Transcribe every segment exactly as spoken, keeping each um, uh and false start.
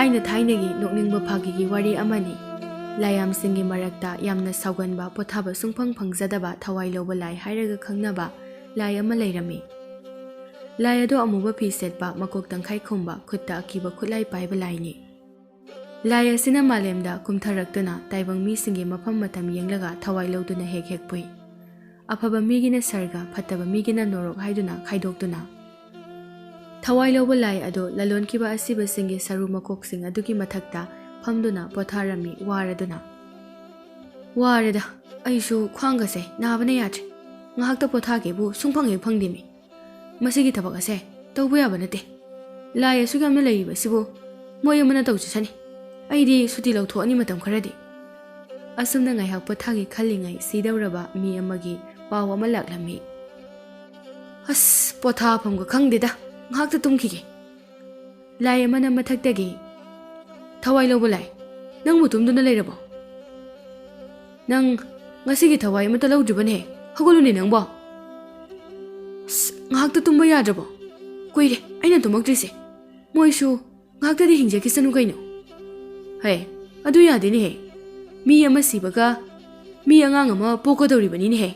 ꯊꯥꯏꯅ ꯊꯥꯏꯅꯒꯤ ꯅꯣꯛꯅꯤꯡꯕ ꯐꯥꯒꯤꯒꯤ ꯋꯥꯔꯤ ꯑꯃꯅꯤ꯫ ꯂꯥꯏꯌꯥꯝꯁꯤꯡꯒꯤ ꯃꯔꯛꯇ ꯌꯥꯝꯅ ꯁꯥꯎꯒꯟꯕ, ꯄꯣꯊꯥꯕ ꯁꯨꯡꯐꯪ ꯐꯪꯖꯗꯕ ꯊꯋꯥꯏ ꯂꯧꯕ ꯂꯥꯏ ꯍꯥꯏꯔꯒ ꯈꯪꯅꯕ ꯂꯥꯏ ꯑꯃ ꯂꯩꯔꯝꯃꯤ꯫ ꯂꯥꯏ ꯑꯗꯣ ꯑꯃꯨꯕ ꯐꯤ ꯁꯦꯠꯄ, ꯃꯀꯣꯛ ꯇꯪꯈꯥꯏ ꯈꯨꯝꯕ, ꯈꯨꯠꯇ ꯑꯀꯤꯕ ꯈꯨꯠꯂꯥꯏ ꯄꯥꯏꯕ ꯂꯥꯏꯅꯤ꯫ ꯂꯥꯏ ꯑꯁꯤꯅ ꯃꯥꯂꯦꯝꯗ ꯀꯨꯝꯊꯔꯛꯇꯨꯅ ꯇꯥꯏꯕꯪ ꯃꯤꯁꯤꯡꯒꯤ ꯃꯐꯝ ꯃꯇꯝ ꯌꯦꯡꯂꯒ ꯊꯋꯥꯏ ꯂꯧꯗꯨꯅ ꯍꯦꯛ ꯍꯦꯛ ꯄꯨꯏ꯫ ꯑꯐꯕ ꯃꯤꯒꯤꯅ ꯁꯔꯒ, ꯐꯠꯇꯕ ꯃꯤꯒꯤꯅ ꯅꯣꯔꯣꯛ ꯍꯥꯏꯗꯨꯅ ꯈꯥꯏꯗꯣꯛꯇꯨꯅ꯫ ꯊꯋꯥꯏ ꯂꯧꯕ ꯂꯥꯏ ꯑꯗꯣ ꯂꯂꯣꯟꯈꯤꯕ ꯑꯁꯤꯕꯁꯤꯡꯒꯤ ꯁꯔꯨ ꯃꯀꯣꯛꯁꯤꯡ ꯑꯗꯨꯒꯤ ꯃꯊꯛꯇ ꯐꯝꯗꯨꯅ ꯄꯣꯊꯥꯔꯝꯃꯤ, ꯋꯥꯔꯗꯨꯅ꯫ "ꯋꯥꯔꯦꯗ, ꯑꯩꯁꯨ ꯈ꯭ꯋꯥꯡꯒꯁꯦ ꯅꯥꯕꯅ ꯌꯥꯗ꯭ꯔꯦ꯫ ꯉꯥꯏꯍꯥꯛꯇ ꯄꯣꯊꯥꯒꯦꯕꯨ ꯁꯨꯡꯐꯪ ꯍꯦꯛ ꯐꯪꯗꯦꯃꯤ꯫ ꯃꯁꯤꯒꯤ ꯊꯕꯛ ꯑꯁꯦ ꯇꯧꯕ ꯌꯥꯕ ꯅꯠꯇꯦ꯫ ꯂꯥꯏ ꯑꯁꯨꯛ ꯌꯥꯝꯅ ꯂꯩꯔꯤꯕꯁꯤꯕꯨ ꯃꯣꯏ ꯑꯃꯅ ꯇꯧꯖꯁꯅꯤ꯫ ꯑꯩꯗꯤ ꯁꯨꯇꯤ ꯂꯧꯊꯣꯛꯑꯅꯤ ꯃꯇꯝ ꯈꯔꯗꯤ꯫" ꯑꯁꯨꯝꯅ ꯉꯥꯏꯍꯥꯛ ꯄꯣꯊꯥꯒꯦ ꯈꯜꯂꯤꯉꯩ ꯁꯤꯗꯧꯔꯕ ꯃꯤ ꯑꯃꯒꯤ ꯄꯥꯎ ꯑꯃ ꯂꯥꯛꯂꯝꯃꯤ꯫ "ꯑꯁ, ꯄꯣꯊꯥꯐꯝꯒ ꯈꯪꯗꯦꯗ, ꯉꯥꯏꯍꯥꯛꯇ ꯇꯨꯝꯈꯤꯒꯦ꯫" ꯂꯥꯏ ꯑꯃꯅ ꯃꯊꯛꯇꯒꯤ, "ꯊꯋꯥꯏ ꯂꯧꯕ ꯂꯥꯏ, ꯅꯪꯕꯨ ꯇꯨꯝꯗꯨꯅ ꯂꯩꯔꯕꯣ? ꯅꯪ ꯉꯁꯤꯒꯤ ꯊꯋꯥꯏ ꯑꯃꯠꯇ ꯂꯧꯗ꯭ꯔꯤꯕꯅꯦ, ꯍꯧꯒꯠꯂꯨꯅꯦ ꯅꯪꯕꯣ꯫ ꯑꯁ, ꯉꯥꯏꯍꯥꯛꯇ ꯇꯨꯝꯕ ꯌꯥꯗ꯭ꯔꯕꯣ? ꯀꯨꯏꯔꯦ ꯑꯩꯅ ꯇꯨꯝꯃꯛꯇ꯭ꯔꯤꯁꯦ꯫ ꯃꯣꯏꯁꯨ ꯉꯥꯏꯍꯥꯛꯇꯗꯤ ꯍꯤꯡꯖꯈꯤꯁꯅꯨ ꯀꯩꯅꯣ꯫ ꯍꯦ, ꯑꯗꯨ ꯌꯥꯗꯦꯅꯦꯍꯦ꯫ ꯃꯤ ꯑꯃ ꯁꯤꯕꯒ ꯃꯤ ꯑꯉꯥꯡ ꯑꯃ ꯄꯣꯛꯀꯗꯧꯔꯤꯕꯅꯤꯅꯦꯍꯦ꯫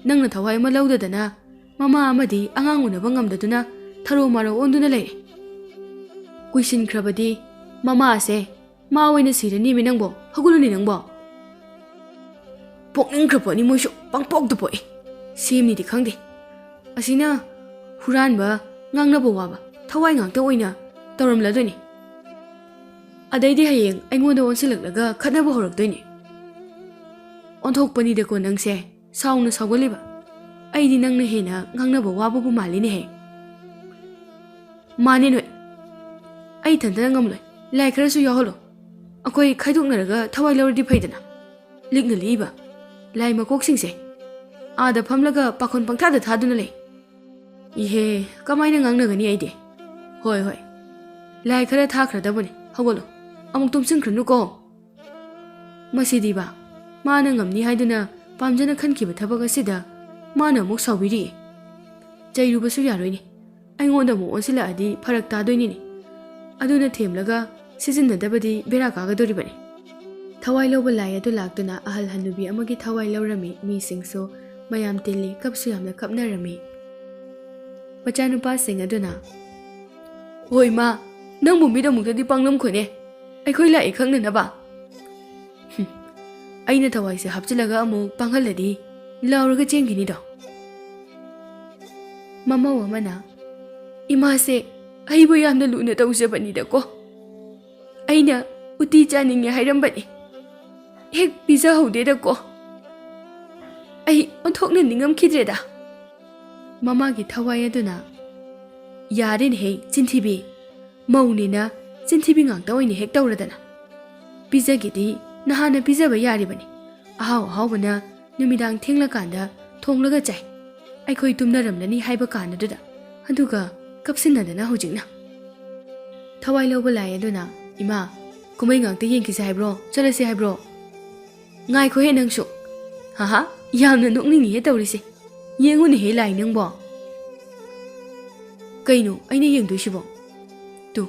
ꯅꯪꯅ ꯊꯋꯥꯏ ꯑꯃ ꯂꯧꯗꯗꯅ ꯃꯃꯥ ꯑꯃꯗꯤ ꯑꯉꯥꯡ ꯎꯅꯕ ꯉꯝꯗꯗꯨꯅ ꯊꯔꯣ ꯃꯥꯔꯣ ꯑꯣꯟꯗꯨꯅ ꯂꯩꯔꯦ꯫ ꯀꯨꯏꯁꯤꯟꯈ꯭ꯔꯕꯗꯤ ꯃꯃꯥꯁꯦ ꯃꯥ ꯑꯣꯏꯅ ꯁꯤꯔꯅꯤꯃꯤ ꯅꯪꯕꯣ꯫ ꯍꯧꯒꯠꯂꯨꯅꯦ ꯅꯪꯕꯣ꯫" ꯄꯣꯛꯅꯤꯡꯈ꯭ꯔ ꯄꯣꯠꯅꯤ ꯃꯣꯏꯁꯨ, ꯄꯪꯄꯣꯛꯇ ꯄꯣꯛꯑꯦ꯫ ꯁꯦꯝꯅꯤꯗꯤ ꯈꯪꯗꯦ꯫ ꯑꯁꯤꯅ ꯍꯨꯔꯥꯟꯕ, ꯉꯥꯡꯅꯕ ꯋꯥꯕ, ꯊꯋꯥꯏ ꯉꯥꯛꯇ ꯑꯣꯏꯅ ꯇꯧꯔꯝꯂꯗꯣꯏꯅꯤ꯫ ꯑꯗꯩꯗꯤ ꯍꯌꯦꯡ ꯑꯩꯉꯣꯟꯗ ꯑꯣꯟꯁꯤꯜꯂꯛꯂꯒ ꯈꯠꯅꯕ ꯍꯧꯔꯛꯇꯣꯏꯅꯤ꯫ "ꯑꯣꯟꯊꯣꯛꯄꯅꯤꯗꯀꯣ ꯅꯪꯁꯦ, ꯁꯥꯎꯅ ꯁꯥꯎꯒꯜꯂꯤꯕ꯫ ꯑꯩꯗꯤ ꯅꯪꯅ ꯍꯦꯟꯅ ꯉꯥꯡꯅꯕ ꯋꯥꯕꯕꯨ ꯃꯥꯜꯂꯤꯅꯦꯍꯦ꯫" "ꯃꯥꯅꯦ ꯅꯣꯏ, ꯑꯩ ꯏꯊꯟꯇꯅ ꯉꯝꯂꯣꯏ, ꯂꯥꯏ ꯈꯔꯁꯨ ꯌꯥꯎꯍꯜꯂꯣ꯫ ꯑꯩꯈꯣꯏ ꯈꯥꯏꯗꯣꯛꯅꯔꯒ ꯊꯋꯥꯏ ꯂꯧꯔꯗꯤ ꯐꯩꯗꯅ꯫" ꯂꯤꯛꯅ ꯂꯤꯛꯏꯕ ꯂꯥꯏ ꯃꯀꯣꯛꯁꯤꯡꯁꯦ ꯑꯥꯗ ꯐꯝꯂꯒ ꯄꯥꯈꯣꯟ ꯄꯪꯊꯥꯗ ꯊꯥꯗꯨꯅ ꯂꯩ꯫ ꯏꯍꯦ, ꯀꯃꯥꯏꯅ ꯉꯥꯡꯅꯒꯅꯤ ꯑꯩꯗꯤ? ꯍꯣꯏ, ꯍꯣꯏ, ꯂꯥꯏ ꯈꯔ ꯊꯥꯈ꯭ꯔꯗꯕꯅꯤ, ꯍꯧꯒꯠꯂꯣ, ꯑꯃꯨꯛ ꯇꯨꯝꯁꯤꯟꯈ꯭ꯔꯅꯨꯀꯣ꯫ ꯃꯁꯤꯗꯤꯕ, ꯃꯥꯅ ꯉꯝꯅꯤ ꯍꯥꯏꯗꯨꯅ ꯄꯥꯝꯖꯅ ꯈꯟꯈꯤꯕ ꯊꯕꯛ ꯑꯁꯤꯗ ꯃꯥꯅ ꯑꯃꯨꯛ ꯁꯥꯎꯕꯤꯔꯤꯌꯦ꯫ ꯆꯩꯔꯨꯕꯁꯨ ꯌꯥꯔꯣꯏꯅꯦ, ꯑꯩꯉꯣꯟꯗ ꯑꯃꯨꯛ ꯑꯣꯟꯁꯤꯜꯂꯛꯑꯗꯤ ꯐꯔꯛ ꯇꯥꯗꯣꯏꯅꯤꯅꯦ꯫ ꯑꯗꯨꯅ ꯊꯦꯝꯂꯒ ꯁꯤꯖꯤꯟꯅꯗꯕꯗꯤ ꯕꯦꯔꯥ ꯀꯥꯒꯗꯧꯔꯤꯕꯅꯤ꯫ ꯊꯋꯥꯏ ꯂꯧꯕ ꯂꯥꯏ ꯑꯗꯨ ꯂꯥꯛꯇꯨꯅ ꯑꯍꯜ ꯍꯟꯅꯨꯕꯤ ꯑꯃꯒꯤ ꯊꯋꯥꯏ ꯂꯧꯔꯝꯃꯤ꯫ ꯃꯤꯁꯤꯡꯁꯨ ꯃꯌꯥꯝ ꯇꯤꯜꯂꯤ, ꯀꯞꯁꯨ ꯌꯥꯝꯅ ꯀꯞꯅꯔꯝꯃꯤ꯫ ꯃꯆꯥꯅꯨꯄꯥꯁꯤꯡ ꯑꯗꯨꯅ, "ꯍꯣꯏ ꯃꯥ, ꯅꯪꯕꯨ ꯃꯤꯠ ꯑꯃꯨꯛꯇꯗꯤ ꯄꯥꯡꯂꯝꯈꯣꯅꯦ, ꯑꯩꯈꯣꯏ ꯂꯥꯛꯑꯦ ꯈꯪꯅꯅꯕ꯫ ꯍꯨꯝ, ꯑꯩꯅ ꯊꯋꯥꯏꯁꯦ ꯍꯥꯞꯆꯤꯜꯂꯒ ꯑꯃꯨꯛ ꯄꯥꯡꯍꯜꯂꯗꯤ ꯂꯥꯎꯔꯒ ꯆꯦꯟꯈꯤꯅꯤꯗꯣ꯫" ꯃꯃꯧ ꯑꯃꯅ, "ꯏꯃꯥꯁꯦ ꯑꯩꯕꯨ ꯌꯥꯝꯅ ꯂꯨꯅ ꯇꯧꯖꯕꯅꯤꯗꯀꯣ꯫ ꯑꯩꯅ ꯎꯇꯤ ꯆꯥꯅꯤꯡꯉꯦ ꯍꯥꯏꯔꯝꯕꯅꯤ, ꯍꯦꯛ ꯄꯤꯖꯍꯧꯗꯦꯗꯀꯣ꯫ ꯑꯩ ꯑꯣꯟꯊꯣꯛꯅ ꯅꯤꯡꯉꯝꯈꯤꯗ꯭ꯔꯦꯗ꯫" ꯃꯃꯥꯒꯤ ꯊꯋꯥꯏ ꯑꯗꯨꯅ, "ꯌꯥꯔꯦꯅꯦꯍꯦ, ꯆꯤꯟꯊꯤꯕꯤ꯫ ꯃꯧꯅꯤꯅ ꯆꯤꯟꯊꯤꯕꯤ ꯉꯥꯛꯇ ꯑꯣꯏꯅ ꯍꯦꯛ ꯇꯧꯔꯗꯅ꯫ ꯄꯤꯖꯒꯦꯗꯤ ꯅꯍꯥꯟꯅ ꯄꯤꯖꯕ ꯌꯥꯔꯤꯕꯅꯤ꯫ ꯑꯍꯥꯎ ꯑꯍꯥꯎꯕꯅ ꯅꯨꯃꯤꯗꯥꯡ ꯊꯦꯡꯂꯀꯥꯟꯗ ꯊꯣꯡꯂꯒ ꯆꯥꯏ꯫ ꯑꯩꯈꯣꯏ ꯇꯨꯝꯅꯔꯝꯂꯅꯤ ꯍꯥꯏꯕ ꯀꯥꯟꯗꯨꯗ꯫ ꯑꯗꯨꯒ ꯀꯞꯁꯤꯟꯅꯗꯅ ꯍꯧꯖꯤꯛꯅ꯫" ꯊꯋꯥꯏ ꯂꯧꯕ ꯂꯥꯏ ꯑꯗꯨꯅ, "ꯏꯃꯥ, ꯀꯨꯝꯍꯩ ꯉꯥꯛꯇ ꯌꯦꯡꯈꯤꯁꯦ ꯍꯥꯏꯕ꯭ꯔꯣ? ꯆꯠꯂꯁꯦ ꯍꯥꯏꯕ꯭ꯔꯣ?" "ꯉꯥꯏꯈꯣꯍꯦ ꯅꯪꯁꯨ꯫ ꯍꯥꯍꯥ, ꯌꯥꯝꯅ ꯅꯣꯛꯅꯤꯡꯉꯤꯍꯦ ꯇꯧꯔꯤꯁꯦ꯫ ꯌꯦꯡꯉꯨꯅꯦꯍꯦ ꯂꯥꯏ ꯅꯪꯕꯣ꯫ ꯀꯩꯅꯣ ꯑꯩꯅ ꯌꯦꯡꯗꯣꯏꯁꯤꯕꯣ? ꯇꯨ,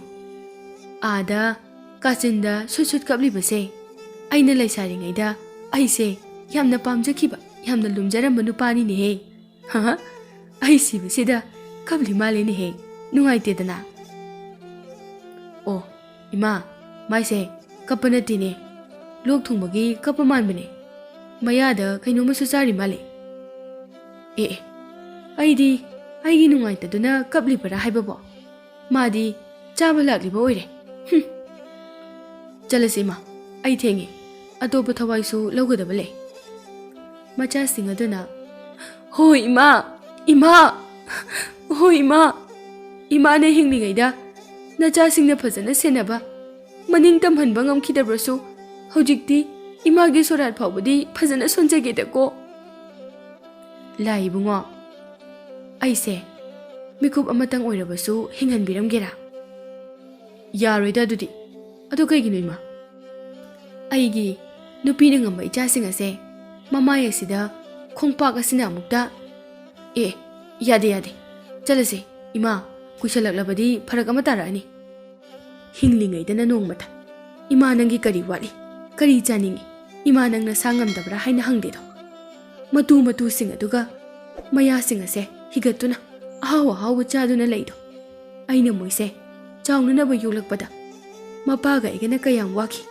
ꯑꯥꯗ ꯀꯥꯆꯤꯟꯗ ꯁꯨꯠ ꯁꯨꯠ ꯀꯞꯂꯤꯕꯁꯦ, ꯑꯩꯅ ꯂꯩꯁꯥꯔꯤꯉꯩꯗ ꯑꯩꯁꯦ ꯌꯥꯝꯅ ꯄꯥꯝꯖꯈꯤꯕ, ꯌꯥꯝꯅ ꯂꯨꯝꯖꯔꯝꯕ ꯅꯨꯄꯥꯅꯤꯅꯦꯍꯦ꯫ ꯍꯥꯍꯥ, ꯑꯩ ꯁꯤꯕꯁꯤꯗ ꯀꯞꯂꯤ ꯃꯥꯜꯂꯦꯅꯦꯍꯦ꯫ ꯅꯨꯡꯉꯥꯏꯇꯦꯗꯅ꯫" "ꯑꯣ, ꯏꯃꯥ, ꯃꯥꯏꯁꯦ ꯀꯞꯄ ꯅꯠꯇꯦꯅꯦ, ꯂꯣꯛ ꯊꯨꯡꯕꯒꯤ ꯀꯞꯄ ꯃꯥꯟꯕꯅꯦ꯫ ꯃꯌꯥꯗ ꯀꯩꯅꯣꯝꯃꯁꯨ ꯆꯥꯔꯤ ꯃꯥꯜꯂꯦ꯫ ꯑꯦ, ꯑꯦ, ꯑꯩꯗꯤ ꯑꯩꯒꯤ ꯅꯨꯡꯉꯥꯏꯇꯗꯨꯅ ꯀꯞꯂꯤꯕꯔꯥ ꯍꯥꯏꯕꯕꯣ? ꯃꯥꯗꯤ ꯆꯥꯕ ꯂꯥꯛꯂꯤꯕ ꯑꯣꯏꯔꯦ꯫ ꯍꯨꯝ꯫ ꯆꯠꯂꯁꯤ ꯏꯃꯥ, ꯑꯩ ꯊꯦꯡꯉꯦ, ꯑꯇꯣꯞꯄ ꯊꯋꯥꯏꯁꯨ ꯂꯧꯒꯗꯕ ꯂꯩ꯫" ꯃꯆꯥꯁꯤꯡ ꯑꯗꯨꯅ, "ꯍꯣꯏ ꯏꯃꯥ, ꯏꯃꯥ, ꯍꯣꯏ ꯏꯃꯥ, ꯏꯃꯥꯅ ꯍꯤꯡꯂꯤꯉꯩꯗ ꯅꯆꯥꯁꯤꯡꯅ ꯐꯖꯅ ꯁꯦꯟꯅꯕ, ꯃꯅꯤꯡ ꯇꯝꯍꯟꯕ ꯉꯝꯈꯤꯗꯕ꯭ꯔꯁꯨ, ꯍꯧꯖꯤꯛꯇꯤ ꯏꯃꯥꯒꯤ ꯁꯣꯔꯥꯠ ꯐꯥꯎꯕꯗꯤ ꯐꯖꯅ ꯁꯣꯟꯖꯒꯦꯗꯀꯣ꯫ ꯂꯥꯏ ꯏꯕꯨꯡꯉꯣ, ꯑꯩꯁꯦ ꯃꯤꯀꯨꯞ ꯑꯃꯇꯪ ꯑꯣꯏꯔꯕꯁꯨ ꯍꯤꯡꯍꯟꯕꯤꯔꯝꯒꯦꯔꯥ?" "ꯌꯥꯔꯣꯏꯗ ꯑꯗꯨꯗꯤ꯫ ꯑꯗꯨ ꯀꯩꯒꯤꯅꯣ ꯏꯃꯥ?" "ꯑꯩꯒꯤ ꯅꯨꯄꯤꯅ ꯉꯝꯕ ꯏꯆꯥꯁꯤꯡ ꯑꯁꯦ ꯃꯃꯥꯏ ꯑꯁꯤꯗ ꯈꯣꯡꯄꯥꯛ ꯑꯁꯤꯅ ꯑꯃꯨꯛꯇ꯫" "ꯑꯦ, ꯌꯥꯗꯦ, ꯌꯥꯗꯦ꯫ ꯆꯠꯂꯁꯦ ꯏꯃꯥ, ꯀꯨꯏꯁꯜꯂꯛꯂꯕꯗꯤ ꯐꯔꯛ ꯑꯃ ꯇꯥꯔꯛꯑꯅꯤ꯫" ꯍꯤꯡꯂꯤꯉꯩꯗꯅ ꯅꯣꯡꯃꯇ "ꯏꯃꯥ, ꯅꯪꯒꯤ ꯀꯔꯤ ꯋꯥꯠꯂꯤ? ꯀꯔꯤ ꯆꯥꯅꯤꯡꯉꯤ? ꯏꯃꯥ, ꯅꯪ ꯅꯁꯥ ꯉꯝꯗꯕ꯭ꯔꯥ?" ꯍꯥꯏꯅ ꯍꯪꯗꯦꯗꯣ꯫ ꯃꯇꯨ ꯃꯇꯨꯁꯤꯡ ꯑꯗꯨꯒ ꯃꯌꯥꯁꯤꯡ ꯑꯁꯦ ꯍꯤꯒꯠꯇꯨꯅ ꯑꯍꯥꯎ ꯑꯍꯥꯎꯕ ꯆꯥꯗꯨꯅ ꯂꯩꯗꯣ꯫ ꯑꯩꯅ ꯃꯣꯏꯁꯦ ꯆꯥꯎꯅꯅꯕ ꯌꯣꯛꯂꯛꯄꯗ ꯃꯄꯥꯒ ꯑꯩꯒꯅ ꯀꯌꯥꯝ ꯋꯥꯈꯤ꯫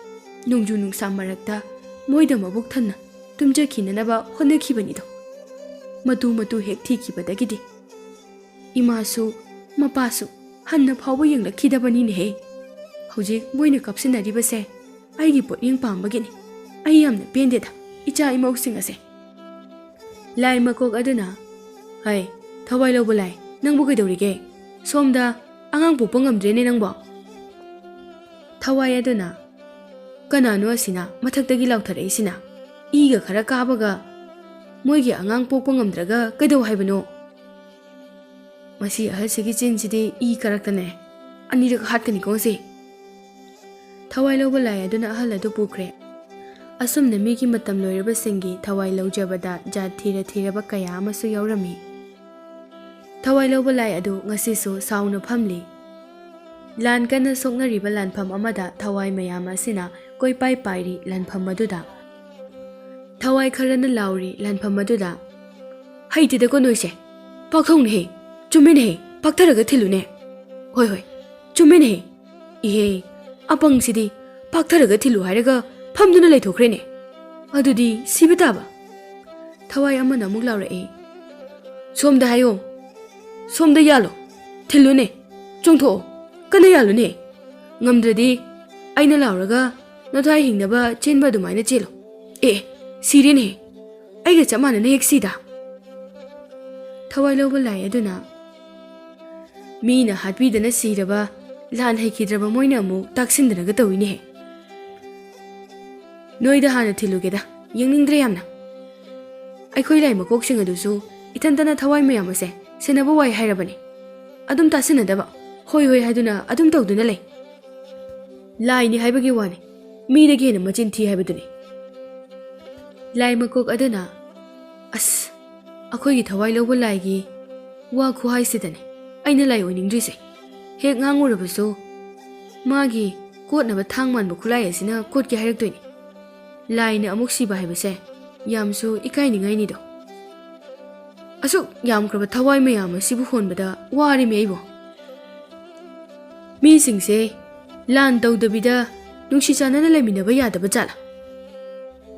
ꯅꯣꯡꯖꯨ ꯅꯨꯡꯁꯥ ꯃꯔꯛꯇ ꯃꯣꯏꯗ ꯃꯕꯨꯛ ꯊꯟꯅ ꯇꯨꯝꯖꯈꯤꯅꯅꯕ ꯍꯣꯠꯅꯈꯤꯕꯅꯤꯗꯣ꯫ ꯃꯇꯨ ꯃꯇꯨ ꯍꯦꯛ ꯊꯤꯈꯤꯕꯗꯒꯤꯗꯤ ꯏꯃꯥꯁꯨ ꯃꯄꯥꯁꯨ ꯍꯟꯅ ꯐꯥꯎꯕ ꯌꯦꯡꯂꯛꯈꯤꯗꯕꯅꯤꯅꯦꯍꯦ꯫ ꯍꯧꯖꯤꯛ ꯃꯣꯏꯅ ꯀꯥꯞꯁꯤꯟꯅꯔꯤꯕꯁꯦ ꯑꯩꯒꯤ ꯄꯣꯠꯌꯦꯡ ꯄꯥꯝꯕꯒꯤꯅꯤ꯫ ꯑꯩ ꯌꯥꯝꯅ ꯄꯦꯟꯗꯦꯗ ꯏꯆꯥ ꯏꯃꯧꯁꯤꯡ ꯑꯁꯦ꯫ ꯂꯥꯏ ꯃꯀꯣꯛ ꯑꯗꯨꯅ, "ꯍꯩ, ꯊꯋꯥꯏ ꯂꯧꯕ ꯂꯥꯏ, ꯅꯪꯕꯨ ꯀꯩꯗꯧꯔꯤꯒꯦ? ꯁꯣꯝꯗ ꯑꯉꯥꯡ ꯄꯣꯛꯄ ꯉꯝꯗ꯭ꯔꯦꯅꯦ ꯅꯪꯕꯣ?" ꯊꯋꯥꯏ ꯑꯗꯨꯅ, "ꯀꯅꯥꯅꯣ ꯑꯁꯤꯅ ꯃꯊꯛꯇꯒꯤ ꯂꯥꯎꯊꯔꯛꯏꯁꯤꯅ? ꯏꯒ ꯈꯔ ꯀꯥꯕꯒ ꯃꯣꯏꯒꯤ ꯑꯉꯥꯡ ꯄꯣꯛꯄ ꯉꯝꯗ꯭ꯔꯒ ꯀꯩꯗꯧ ꯍꯥꯏꯕꯅꯣ?" ꯃꯁꯤ ꯑꯍꯜꯁꯤꯒꯤ ꯆꯤꯟꯁꯤꯗꯤ ꯏ ꯀꯔꯛꯇꯅꯦ꯫ ꯑꯅꯤꯔꯛ ꯍꯥꯠꯀꯅꯤꯀꯣ ꯉꯁꯤ꯫ ꯊꯋꯥꯏ ꯂꯧꯕ ꯂꯥꯏ ꯑꯗꯨꯅ ꯑꯍꯜ ꯑꯗꯨ ꯄꯨꯈ꯭ꯔꯦ꯫ ꯑꯁꯨꯝꯅ ꯃꯤꯒꯤ ꯃꯇꯝ ꯂꯣꯏꯔꯕꯁꯤꯡꯒꯤ ꯊꯋꯥꯏ ꯂꯧꯖꯕꯗ ꯖꯥꯠ ꯊꯤꯔ ꯊꯤꯔꯕ ꯀꯌꯥ ꯑꯃꯁꯨ ꯌꯥꯎꯔꯝꯃꯤ꯫ ꯊꯋꯥꯏ ꯂꯧꯕ ꯂꯥꯏ ꯑꯗꯨ ꯉꯁꯤꯁꯨ ꯁꯥꯎꯅ ꯐꯝꯂꯤ꯫ ꯂꯥꯟ ꯀꯟꯅ ꯁꯣꯛꯅꯔꯤꯕ ꯂꯥꯟꯐꯝ ꯑꯃꯗ ꯊꯋꯥꯏ ꯃꯌꯥꯝ ꯑꯁꯤꯅ ꯀꯣꯏꯄꯥꯏ ꯄꯥꯏꯔꯤ ꯂꯥꯟꯐꯝ ꯑꯗꯨꯗ꯫ ꯊꯋꯥꯏ ꯈꯔꯅ ꯂꯥꯎꯔꯤ ꯂꯥꯟꯐꯝ ꯑꯗꯨꯗ, "ꯍꯩꯇꯦꯗꯀꯣ ꯅꯣꯏꯁꯦ꯫ ꯄꯥꯛꯊꯧꯅꯦꯍꯦ꯫ ꯆꯨꯝꯃꯤꯅꯦꯍꯦ꯫ ꯄꯥꯛꯊꯔꯒ ꯊꯤꯜꯂꯨꯅꯦ꯫ ꯍꯣꯏ, ꯍꯣꯏ꯫ ꯆꯨꯝꯃꯤꯅꯦꯍꯦ꯫ ꯏꯍꯦ, ꯑꯄꯪꯁꯤꯗꯤ ꯄꯥꯛꯊꯔꯒ ꯊꯤꯜꯂꯨ ꯍꯥꯏꯔꯒ ꯐꯝꯗꯨꯅ ꯂꯩꯊꯣꯛꯈ꯭ꯔꯦꯅꯦ꯫ ꯑꯗꯨꯗꯤ ꯁꯤꯕ ꯇꯥꯕ꯫" ꯊꯋꯥꯏ ꯑꯃꯅ ꯑꯃꯨꯛ ꯂꯥꯎꯔꯛꯏ, "ꯁꯣꯝꯗ ꯍꯥꯏꯌꯣ꯫ ꯁꯣꯝꯗ ꯌꯥꯜꯂꯣ꯫ ꯊꯤꯜꯂꯨꯅꯦ꯫ ꯆꯣꯡꯊꯣꯛꯑꯣ꯫ ꯀꯟꯅ ꯌꯥꯜꯂꯨꯅꯦ꯫ ꯉꯝꯗ꯭ꯔꯗꯤ ꯑꯩꯅ ꯂꯥꯎꯔꯒ ꯅꯊ꯭ꯋꯥꯏ ꯍꯤꯡꯅꯕ ꯆꯦꯟꯕ ꯑꯗꯨꯃꯥꯏꯅ ꯆꯦꯜꯂꯣ꯫ ꯑꯦ, ꯁꯤꯔꯦꯅꯦ꯫ ꯑꯩꯒ ꯆꯞ ꯃꯥꯟꯅꯅ ꯍꯦꯛ ꯁꯤꯗ꯫" ꯊꯋꯥꯏ ꯂꯧꯕ ꯂꯥꯏ ꯑꯗꯨꯅ, "ꯃꯤꯅ ꯍꯥꯠꯄꯤꯗꯅ ꯁꯤꯔꯕ ꯂꯥꯟ ꯍꯩꯈꯤꯗ꯭ꯔꯕ ꯃꯣꯏꯅ ꯑꯃꯨꯛ ꯇꯥꯛꯁꯤꯟꯗꯅꯒ ꯇꯧꯏꯅꯦꯍꯦ꯫ ꯅꯣꯏꯗ ꯍꯥꯟꯅ ꯊꯤꯜꯂꯨꯒꯦꯗ, ꯌꯦꯡꯅꯤꯡꯗ꯭ꯔꯦ ꯌꯥꯝꯅ꯫ ꯑꯩꯈꯣꯏ ꯂꯥꯏ ꯃꯀꯣꯛꯁꯤꯡ ꯑꯗꯨꯁꯨ ꯏꯊꯟꯇꯅ ꯊꯋꯥꯏ ꯃꯌꯥꯝ ꯑꯁꯦ ꯁꯦꯟꯅꯕ ꯋꯥꯏ ꯍꯥꯏꯔꯕꯅꯤ꯫ ꯑꯗꯨꯝ ꯇꯥꯁꯤꯟꯅꯗꯕ, ꯍꯣꯏ ꯍꯣꯏ ꯍꯥꯏꯗꯨꯅ ꯑꯗꯨꯝ ꯇꯧꯗꯨꯅ ꯂꯩ꯫ ꯂꯥꯏꯅꯤ ꯍꯥꯏꯕꯒꯤ ꯋꯥꯅꯤ, ꯃꯤꯗꯒꯤ ꯍꯦꯟꯅ ꯃꯆꯤꯟ ꯊꯤ ꯍꯥꯏꯕꯗꯨꯅꯤ꯫" ꯂꯥꯏ ꯃꯀꯣꯛ ꯑꯗꯨꯅ, "ꯑꯁ, ꯑꯩꯈꯣꯏꯒꯤ ꯊꯋꯥꯏ ꯂꯧꯕ ꯂꯥꯏꯒꯤ ꯋꯥ ꯈꯨꯍꯥꯏꯁꯤꯗꯅꯦ ꯑꯩꯅ ꯂꯥꯏ ꯑꯣꯏꯅꯤꯡꯗ꯭ꯔꯤꯁꯦ꯫ ꯍꯦꯛ ꯉꯥꯡꯉꯨꯔꯕꯁꯨ ꯃꯥꯒꯤ ꯀꯣꯠꯅꯕ ꯊꯥꯡ ꯃꯥꯟꯕ ꯈꯨꯠꯂꯥꯏ ꯑꯁꯤꯅ ꯀꯣꯠꯀꯦ ꯍꯥꯏꯔꯛꯇꯣꯏꯅꯤ꯫ ꯂꯥꯏꯅ ꯑꯃꯨꯛ ꯁꯤꯕ ꯍꯥꯏꯕꯁꯦ ꯌꯥꯝꯁꯨ ꯏꯀꯥꯏꯅꯤꯡꯉꯥꯏꯅꯤꯗꯣ꯫ ꯑꯁꯨꯛ ꯌꯥꯝꯈ꯭ꯔꯕ ꯊꯋꯥꯏ ꯃꯌꯥꯝ ꯑꯁꯤꯕꯨ ꯍꯣꯟꯕꯗ ꯋꯥꯔꯦꯃꯤ ꯑꯩꯕꯨ꯫ ꯃꯤꯁꯤꯡꯁꯦ ꯂꯥꯟ ꯇꯧꯗꯕꯤꯗ ꯅꯨꯡꯁꯤ ꯆꯥꯟꯅꯅ ꯂꯩꯃꯤꯟꯅꯕ ꯌꯥꯗꯕ ꯖꯥꯠꯂꯥ?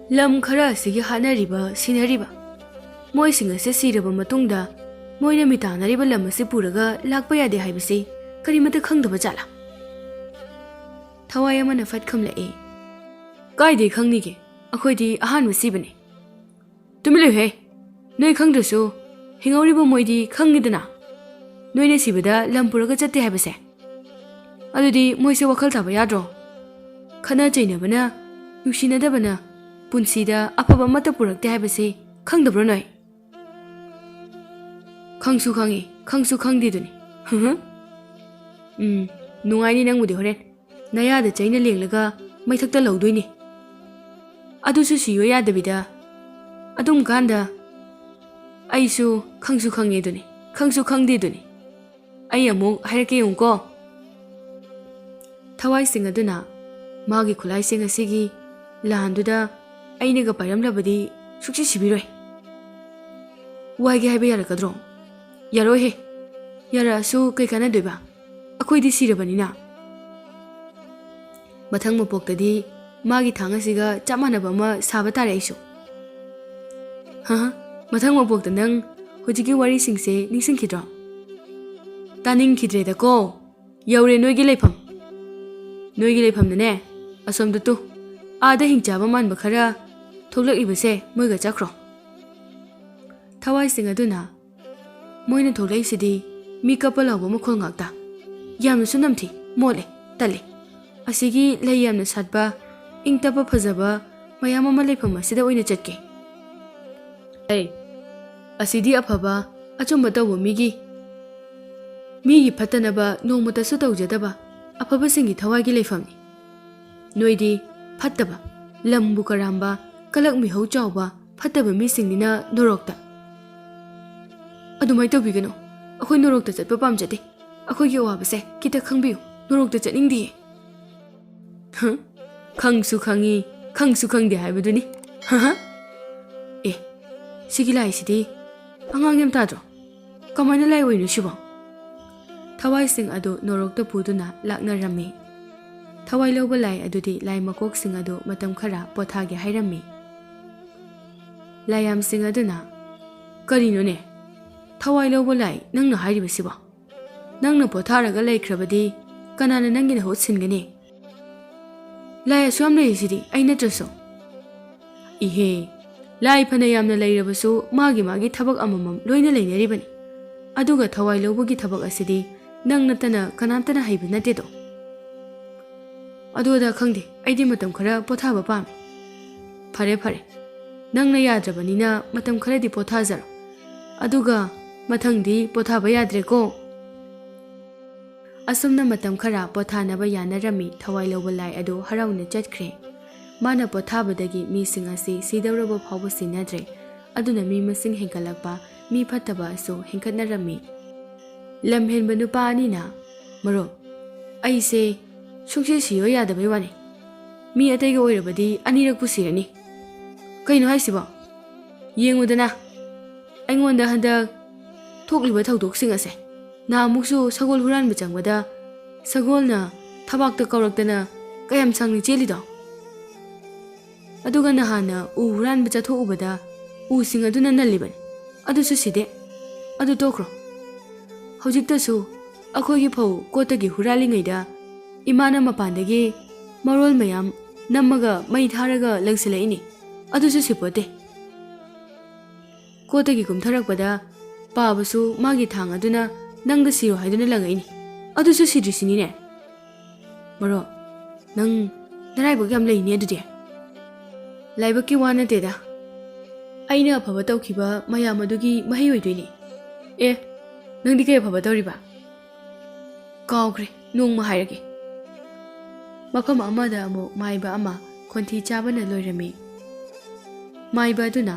ꯂꯝ ꯈꯔ ꯑꯁꯤꯒꯤ ꯍꯥꯠꯅꯔꯤꯕ, ꯁꯤꯅꯔꯤꯕ, ꯃꯣꯏꯁꯤꯡ ꯑꯁꯤ ꯁꯤꯔꯕ ꯃꯇꯨꯡꯗ ꯃꯣꯏꯅ ꯃꯤꯇꯥꯟꯅꯔꯤꯕ ꯂꯝ ꯑꯁꯤ ꯄꯨꯔꯒ ꯂꯥꯛꯄ ꯌꯥꯗꯦ ꯍꯥꯏꯕꯁꯤ ꯀꯔꯤꯃꯠꯇ ꯈꯪꯗꯕ ꯖꯥꯠꯂꯥ? ꯊꯋꯥꯏ ꯑꯃꯅ ꯐꯠ ꯈꯨꯝꯂꯛꯏ, "ꯀꯥꯏꯗꯩ ꯈꯪꯅꯤꯒꯦ? ꯑꯩꯈꯣꯏꯗꯤ ꯑꯍꯥꯟꯕ ꯁꯤꯕꯅꯤ꯫" "ꯇꯨꯃꯤꯟ ꯂꯩꯌꯨꯍꯦ! ꯅꯣꯏ ꯈꯪꯗ꯭ꯔꯁꯨ ꯍꯤꯡꯍꯧꯔꯤꯕ ꯃꯣꯏꯗꯤ ꯈꯪꯉꯤꯗꯅ, ꯅꯣꯏꯅ ꯁꯤꯕꯗ ꯂꯝ ꯄꯨꯔꯒ ꯆꯠꯇꯦ ꯍꯥꯏꯕꯁꯦ꯫ ꯑꯗꯨꯗꯤ ꯃꯣꯏꯁꯦ ꯋꯥꯈꯜ ꯇꯥꯕ ꯌꯥꯗ꯭ꯔꯣ? ꯈꯠꯅ ꯆꯩꯅꯕꯅ, ꯅꯨꯡꯁꯤꯅꯗꯕꯅ ꯄꯨꯟꯁꯤꯗ ꯑꯐꯕ ꯑꯃꯠꯇ ꯄꯨꯔꯛꯇꯦ ꯍꯥꯏꯕꯁꯤ ꯈꯪꯗꯕ꯭ꯔꯣ ꯅꯣꯏ?" "ꯈꯪꯁꯨ ꯈꯪꯉꯤ, ꯈꯪꯁꯨ ꯈꯪꯗꯦꯗꯨꯅꯤ꯫" "ꯎꯝ, ꯅꯨꯡꯉꯥꯏꯅꯤ ꯅꯪꯕꯨꯗꯤ ꯍꯣꯔꯦꯟ꯫ ꯅꯌꯥꯗ ꯆꯩꯅ ꯂꯦꯡꯂꯒ ꯃꯩꯊꯛꯇ ꯂꯧꯗꯣꯏꯅꯤ꯫ ꯑꯗꯨꯁꯨ ꯁꯤꯌꯣ ꯌꯥꯗꯕꯤꯗ꯫ ꯑꯗꯨꯝ ꯀꯥꯟꯗ ꯑꯩꯁꯨ ꯈꯪꯁꯨ ꯈꯪꯉꯦꯗꯨꯅꯤ, ꯈꯪꯁꯨ ꯈꯪꯗꯦꯗꯨꯅꯤ꯫ ꯑꯩ ꯑꯃꯨꯛ ꯍꯥꯏꯔꯛꯀꯦ ꯌꯦꯡꯉꯨꯀꯣ꯫" ꯊꯋꯥꯏꯁꯤꯡ ꯑꯗꯨꯅ ꯃꯥꯒꯤ ꯈꯨꯠꯂꯥꯏꯁꯤꯡ ꯑꯁꯤꯒꯤ ꯂꯥꯟꯗꯨꯗ ꯑꯩꯅꯒ ꯄꯥꯏꯔꯝꯂꯕꯗꯤ ꯁꯨꯛꯁꯤ ꯁꯤꯕꯤꯔꯣꯏ꯫ ꯋꯥꯏꯒꯦ ꯍꯥꯏꯕ ꯌꯥꯔꯛꯀꯗ꯭ꯔꯣ? ꯌꯥꯔꯣꯏꯍꯦ꯫ ꯌꯥꯔꯛꯑꯁꯨ ꯀꯩ ꯀꯥꯟꯅꯗꯣꯏꯕ? ꯑꯩꯈꯣꯏꯗꯤ ꯁꯤꯔꯕꯅꯤꯅ꯫ ꯃꯊꯪ ꯃꯄꯣꯛꯇꯗꯤ ꯃꯥꯒꯤ ꯊꯥꯡ ꯑꯁꯤꯒ ꯆꯞ ꯃꯥꯟꯅꯕ ꯑꯃ ꯁꯥꯕ ꯇꯥꯔꯦ ꯑꯩꯁꯨ꯫ ꯍꯥ, ꯃꯊꯪ ꯃꯄꯣꯛꯇ ꯅꯪ ꯍꯧꯖꯤꯛꯀꯤ ꯋꯥꯔꯤꯁꯤꯡꯁꯦ ꯅꯤꯡꯁꯤꯡꯈꯤꯗ꯭ꯔꯣ? ꯇꯥꯅꯤꯡꯈꯤꯗ꯭ꯔꯦꯗꯀꯣ꯫ ꯌꯧꯔꯦ ꯅꯣꯏꯒꯤ ꯂꯩꯐꯝ꯫ ꯅꯣꯏꯒꯤ ꯂꯩꯐꯝꯗꯅꯦ, ꯑꯁꯣꯝꯗ ꯇꯨ, ꯑꯥꯗ ꯍꯤꯡꯆꯥꯕ ꯃꯥꯟꯕ ꯈꯔ ꯊꯣꯛꯂꯛꯏꯕꯁꯦ ꯃꯣꯏꯒ ꯆꯠꯈ꯭ꯔꯣ꯫ ꯊꯋꯥꯏꯁꯤꯡ ꯑꯗꯨꯅ, "ꯃꯣꯏꯅ ꯊꯣꯛꯂꯛꯏꯁꯤꯗꯤ ꯃꯤ ꯀꯞꯄ ꯂꯥꯎꯕ ꯃꯈꯣꯜ ꯉꯥꯛꯇ꯫ ꯌꯥꯝꯅꯁꯨ ꯅꯝꯊꯤ, ꯃꯣꯠꯂꯦ, ꯇꯜꯂꯦ꯫ ꯑꯁꯤꯒꯤ ꯂꯩ ꯌꯥꯝꯅ ꯁꯥꯠꯄ, ꯏꯪ ꯇꯞꯄ ꯐꯖꯕ ꯃꯌꯥꯝ ꯑꯃ ꯂꯩꯐꯝ ꯑꯁꯤꯗ ꯑꯣꯏꯅ ꯆꯠꯀꯦ꯫" ꯑꯩ, ꯑꯁꯤꯗꯤ ꯑꯐꯕ, ꯑꯆꯨꯝꯕ ꯇꯧꯕ ꯃꯤꯒꯤ, ꯃꯤꯒꯤ ꯐꯠꯇꯅꯕ ꯅꯣꯡꯃꯇꯁꯨ ꯇꯧꯖꯗꯕ ꯑꯐꯕꯁꯤꯡꯒꯤ ꯊꯋꯥꯏꯒꯤ ꯂꯩꯐꯝꯅꯤ꯫ ꯅꯣꯏꯗꯤ ꯐꯠꯇꯕ, ꯂꯝꯕꯨ ꯀꯔꯥꯝꯕ, ꯀꯂꯛ ꯃꯤꯍꯧ ꯆꯥꯎꯕ ꯐꯠꯇꯕ ꯃꯤꯁꯤꯡꯅꯤꯅ ꯅꯣꯔꯣꯛꯇ꯫ ꯑꯗꯨꯃꯥꯏꯅ ꯇꯧꯕꯤꯒꯅꯨ꯫ ꯑꯩꯈꯣꯏ ꯅꯣꯔꯣꯛꯇ ꯆꯠꯄ ꯄꯥꯝꯖꯗꯦ꯫ ꯑꯩꯈꯣꯏꯒꯤ ꯑꯋꯥꯕꯁꯦ ꯈꯤꯇ ꯈꯪꯕꯤꯌꯨ꯫ ꯅꯣꯔꯣꯛꯇ ꯆꯠꯅꯤꯡꯗꯦ꯫ ꯍ? ꯈꯪꯁꯨ ꯈꯪꯉꯤ, ꯈꯪꯁꯨ ꯈꯪꯗꯦ ꯍꯥꯏꯕꯗꯨꯅꯤ꯫ ꯍ ꯍ꯫ ꯑꯦ, ꯁꯤꯒꯤ ꯂꯥꯏꯁꯤꯗꯤ ꯑꯉꯥꯡ ꯌꯥꯝ ꯇꯥꯗ꯭ꯔꯣ? ꯀꯃꯥꯏꯅ ꯂꯥꯏ ꯑꯣꯏꯅꯣ ꯁꯤꯕꯣ? ꯊꯋꯥꯏꯁꯤꯡ ꯑꯗꯨ ꯅꯣꯔꯣꯛꯇ ꯄꯨꯗꯨꯅ ꯂꯥꯛꯅꯔꯝꯃꯤ꯫ ꯊꯋꯥꯏ ꯂꯧꯕ ꯂꯥꯏ ꯑꯗꯨꯗꯤ ꯂꯥꯏ ꯃꯀꯣꯛꯁꯤꯡ ꯑꯗꯨ ꯃꯇꯝ ꯈꯔ ꯄꯣꯊꯥꯒꯦ ꯍꯥꯏꯔꯝꯃꯤ꯫ ꯂꯥꯏꯌꯥꯝꯁꯤꯡ ꯑꯗꯨꯅ, "ꯀꯔꯤꯅꯣꯅꯦ? ꯊꯋꯥꯏ ꯂꯧꯕ ꯂꯥꯏ ꯅꯪꯅ ꯍꯥꯏꯔꯤꯕꯁꯤꯕꯣ? ꯅꯪꯅ ꯄꯣꯊꯥꯔꯒ ꯂꯩꯈ꯭ꯔꯕꯗꯤ ꯀꯅꯥꯅ ꯅꯪꯒꯤ ꯃꯍꯨꯠ ꯁꯤꯟꯒꯅꯤ? ꯂꯥꯏ ꯑꯁꯨꯛ ꯌꯥꯝ ꯂꯩꯔꯤꯁꯤꯗꯤ ꯑꯩ ꯅꯠꯇ꯭ꯔꯁꯨ?" ꯏꯍꯦ, ꯂꯥꯏ ꯐꯅ ꯌꯥꯝꯅ ꯂꯩꯔꯕꯁꯨ ꯃꯥꯒꯤ ꯃꯥꯒꯤ ꯊꯕꯛ ꯑꯃꯃꯝ ꯂꯣꯏꯅ ꯂꯩꯅꯔꯤꯕꯅꯤ꯫ ꯑꯗꯨꯒ ꯊꯋꯥꯏ ꯂꯧꯕꯒꯤ ꯊꯕꯛ ꯑꯁꯤꯗꯤ ꯅꯪ ꯅꯠꯇꯅ ꯀꯅꯥꯝꯇꯅ ꯍꯩꯕ ꯅꯠꯇꯦꯗꯣ꯫ ꯑꯗꯨ ꯑꯗꯥ ꯈꯪꯗꯦ, ꯑꯩꯗꯤ ꯃꯇꯝ ꯈꯔ ꯄꯣꯊꯥꯕ ꯄꯥꯝꯃꯤ꯫ ꯐꯔꯦ ꯐꯔꯦ, ꯅꯪꯅ ꯌꯥꯗ꯭ꯔꯕꯅꯤꯅ ꯃꯇꯝ ꯈꯔꯗꯤ ꯄꯣꯊꯥꯖꯔꯣ꯫ ꯑꯗꯨꯒ ꯃꯊꯪꯗꯤ ꯄꯣꯊꯥꯕ ꯌꯥꯗ꯭ꯔꯦꯀꯣ꯫ ꯑꯁꯨꯝꯅ ꯃꯇꯝ ꯈꯔ ꯄꯣꯊꯥꯅꯕ ꯌꯥꯅꯔꯝꯃꯤ꯫ ꯊꯋꯥꯏ ꯂꯧꯕ ꯂꯥꯏ ꯑꯗꯨ ꯍꯔꯥꯎꯅ ꯆꯠꯈ꯭ꯔꯦ꯫ ꯃꯥꯅ ꯄꯣꯊꯥꯕꯗꯒꯤ ꯃꯤꯁꯤꯡ ꯑꯁꯤ ꯁꯤꯗꯧꯔꯕ ꯐꯥꯎꯕ ꯁꯤꯅꯗ꯭ꯔꯦ꯫ ꯑꯗꯨꯅ ꯃꯤ ꯃꯁꯤꯡ ꯍꯦꯟꯒꯠꯂꯛꯄ, ꯃꯤ ꯐꯠꯇꯕ ꯑꯁꯨ ꯍꯦꯟꯒꯠꯅꯔꯝꯃꯤ꯫ ꯂꯝꯍꯦꯟꯕ ꯅꯨꯄꯥ ꯑꯅꯤꯅ, "ꯃꯔꯨꯞ, ꯑꯩꯁꯦ ꯁꯨꯡꯁꯤ ꯁꯤꯌꯣ ꯌꯥꯗꯕꯩ ꯋꯥꯅꯤ꯫ ꯃꯤ ꯑꯇꯩꯒ ꯑꯣꯏꯔꯕꯗꯤ ꯑꯅꯤꯔꯛꯄꯨ ꯁꯤꯔꯅꯤ꯫ ꯀꯩꯅꯣ ꯍꯥꯏꯁꯤꯕꯣ? ꯌꯦꯡꯉꯨꯗꯅ, ꯑꯩꯉꯣꯟꯗ ꯍꯟꯗꯛ ꯊꯣꯛꯂꯤꯕ ꯊꯧꯗꯣꯛꯁꯤꯡ ꯑꯁꯦ꯫ ꯅꯍꯥꯟꯃꯨꯛꯁꯨ ꯁꯒꯣꯜ ꯍꯨꯔꯥꯟꯕ ꯆꯪꯕꯗ ꯁꯒꯣꯜꯅ ꯊꯕꯥꯛꯇ ꯀꯧꯔꯛꯇꯅ ꯀꯌꯥꯝ ꯁꯥꯡꯅ ꯆꯦꯜꯂꯤꯗꯣ? ꯑꯗꯨꯒ ꯅꯍꯥꯟꯅ ꯎ ꯍꯨꯔꯥꯟꯕ ꯆꯠꯊꯣꯛꯎꯕꯗ ꯎꯁꯤꯡ ꯑꯗꯨꯅ ꯅꯜꯂꯤꯕꯅꯤ, ꯑꯗꯨꯁꯨ ꯁꯤꯗꯦ꯫ ꯑꯗꯨ ꯇꯣꯛꯈ꯭ꯔꯣ꯫ ꯍꯧꯖꯤꯛꯇꯁꯨ ꯑꯩꯈꯣꯏꯒꯤ ꯐꯧ ꯀꯣꯠꯇꯒꯤ ꯍꯨꯔꯥꯜꯂꯤꯉꯩꯗ ꯏꯃꯥꯅ ꯃꯄꯥꯟꯗꯒꯤ ꯃꯔꯣꯜ ꯃꯌꯥꯝ ꯅꯝꯃꯒ ꯃꯩ ꯊꯥꯔꯒ ꯂꯪꯁꯤꯜꯂꯛꯏꯅꯤ, ꯑꯗꯨꯁꯨ ꯁꯤꯄꯣꯠꯇꯦ꯫ ꯀꯣꯠꯇꯒꯤ ꯀꯨꯝꯊꯔꯛꯄꯗ ꯄꯥꯕꯁꯨ ꯃꯥꯒꯤ ꯊꯥꯡ ꯑꯗꯨꯅ ꯅꯪꯗ ꯁꯤꯔꯣ ꯍꯥꯏꯗꯨꯅ ꯂꯪꯉꯛꯏꯅꯤ, ꯑꯗꯨꯁꯨ ꯁꯤꯗ꯭ꯔꯤꯁꯤꯅꯤꯅꯦ꯫ ꯃꯔꯨꯞ, ꯅꯪ ꯅꯔꯥꯏꯕꯛ ꯌꯥꯝ ꯂꯩꯅꯦ ꯑꯗꯨꯗꯤ꯫ ꯂꯥꯏꯕꯛꯀꯤ ꯋꯥ ꯅꯠꯇꯦꯗ, ꯑꯩꯅ ꯑꯐꯕ ꯇꯧꯈꯤꯕ ꯃꯌꯥꯝ ꯑꯗꯨꯒꯤ ꯃꯍꯩ ꯑꯣꯏꯗꯣꯏꯅꯤ꯫ ꯑꯦ, ꯅꯪꯗꯤ ꯀꯩ ꯑꯐꯕ ꯇꯧꯔꯤꯕ? ꯀꯥꯎꯈ꯭ꯔꯦ, ꯅꯣꯡꯃ ꯍꯥꯏꯔꯒꯦ꯫ ꯃꯐꯝ ꯑꯃꯗ ꯑꯃꯨꯛ ꯃꯥꯏꯕ ꯑꯃ ꯈꯣꯟꯊꯤ ꯆꯥꯕꯅ ꯂꯣꯏꯔꯝꯃꯤ꯫ ꯃꯥꯏꯕ ꯑꯗꯨꯅ,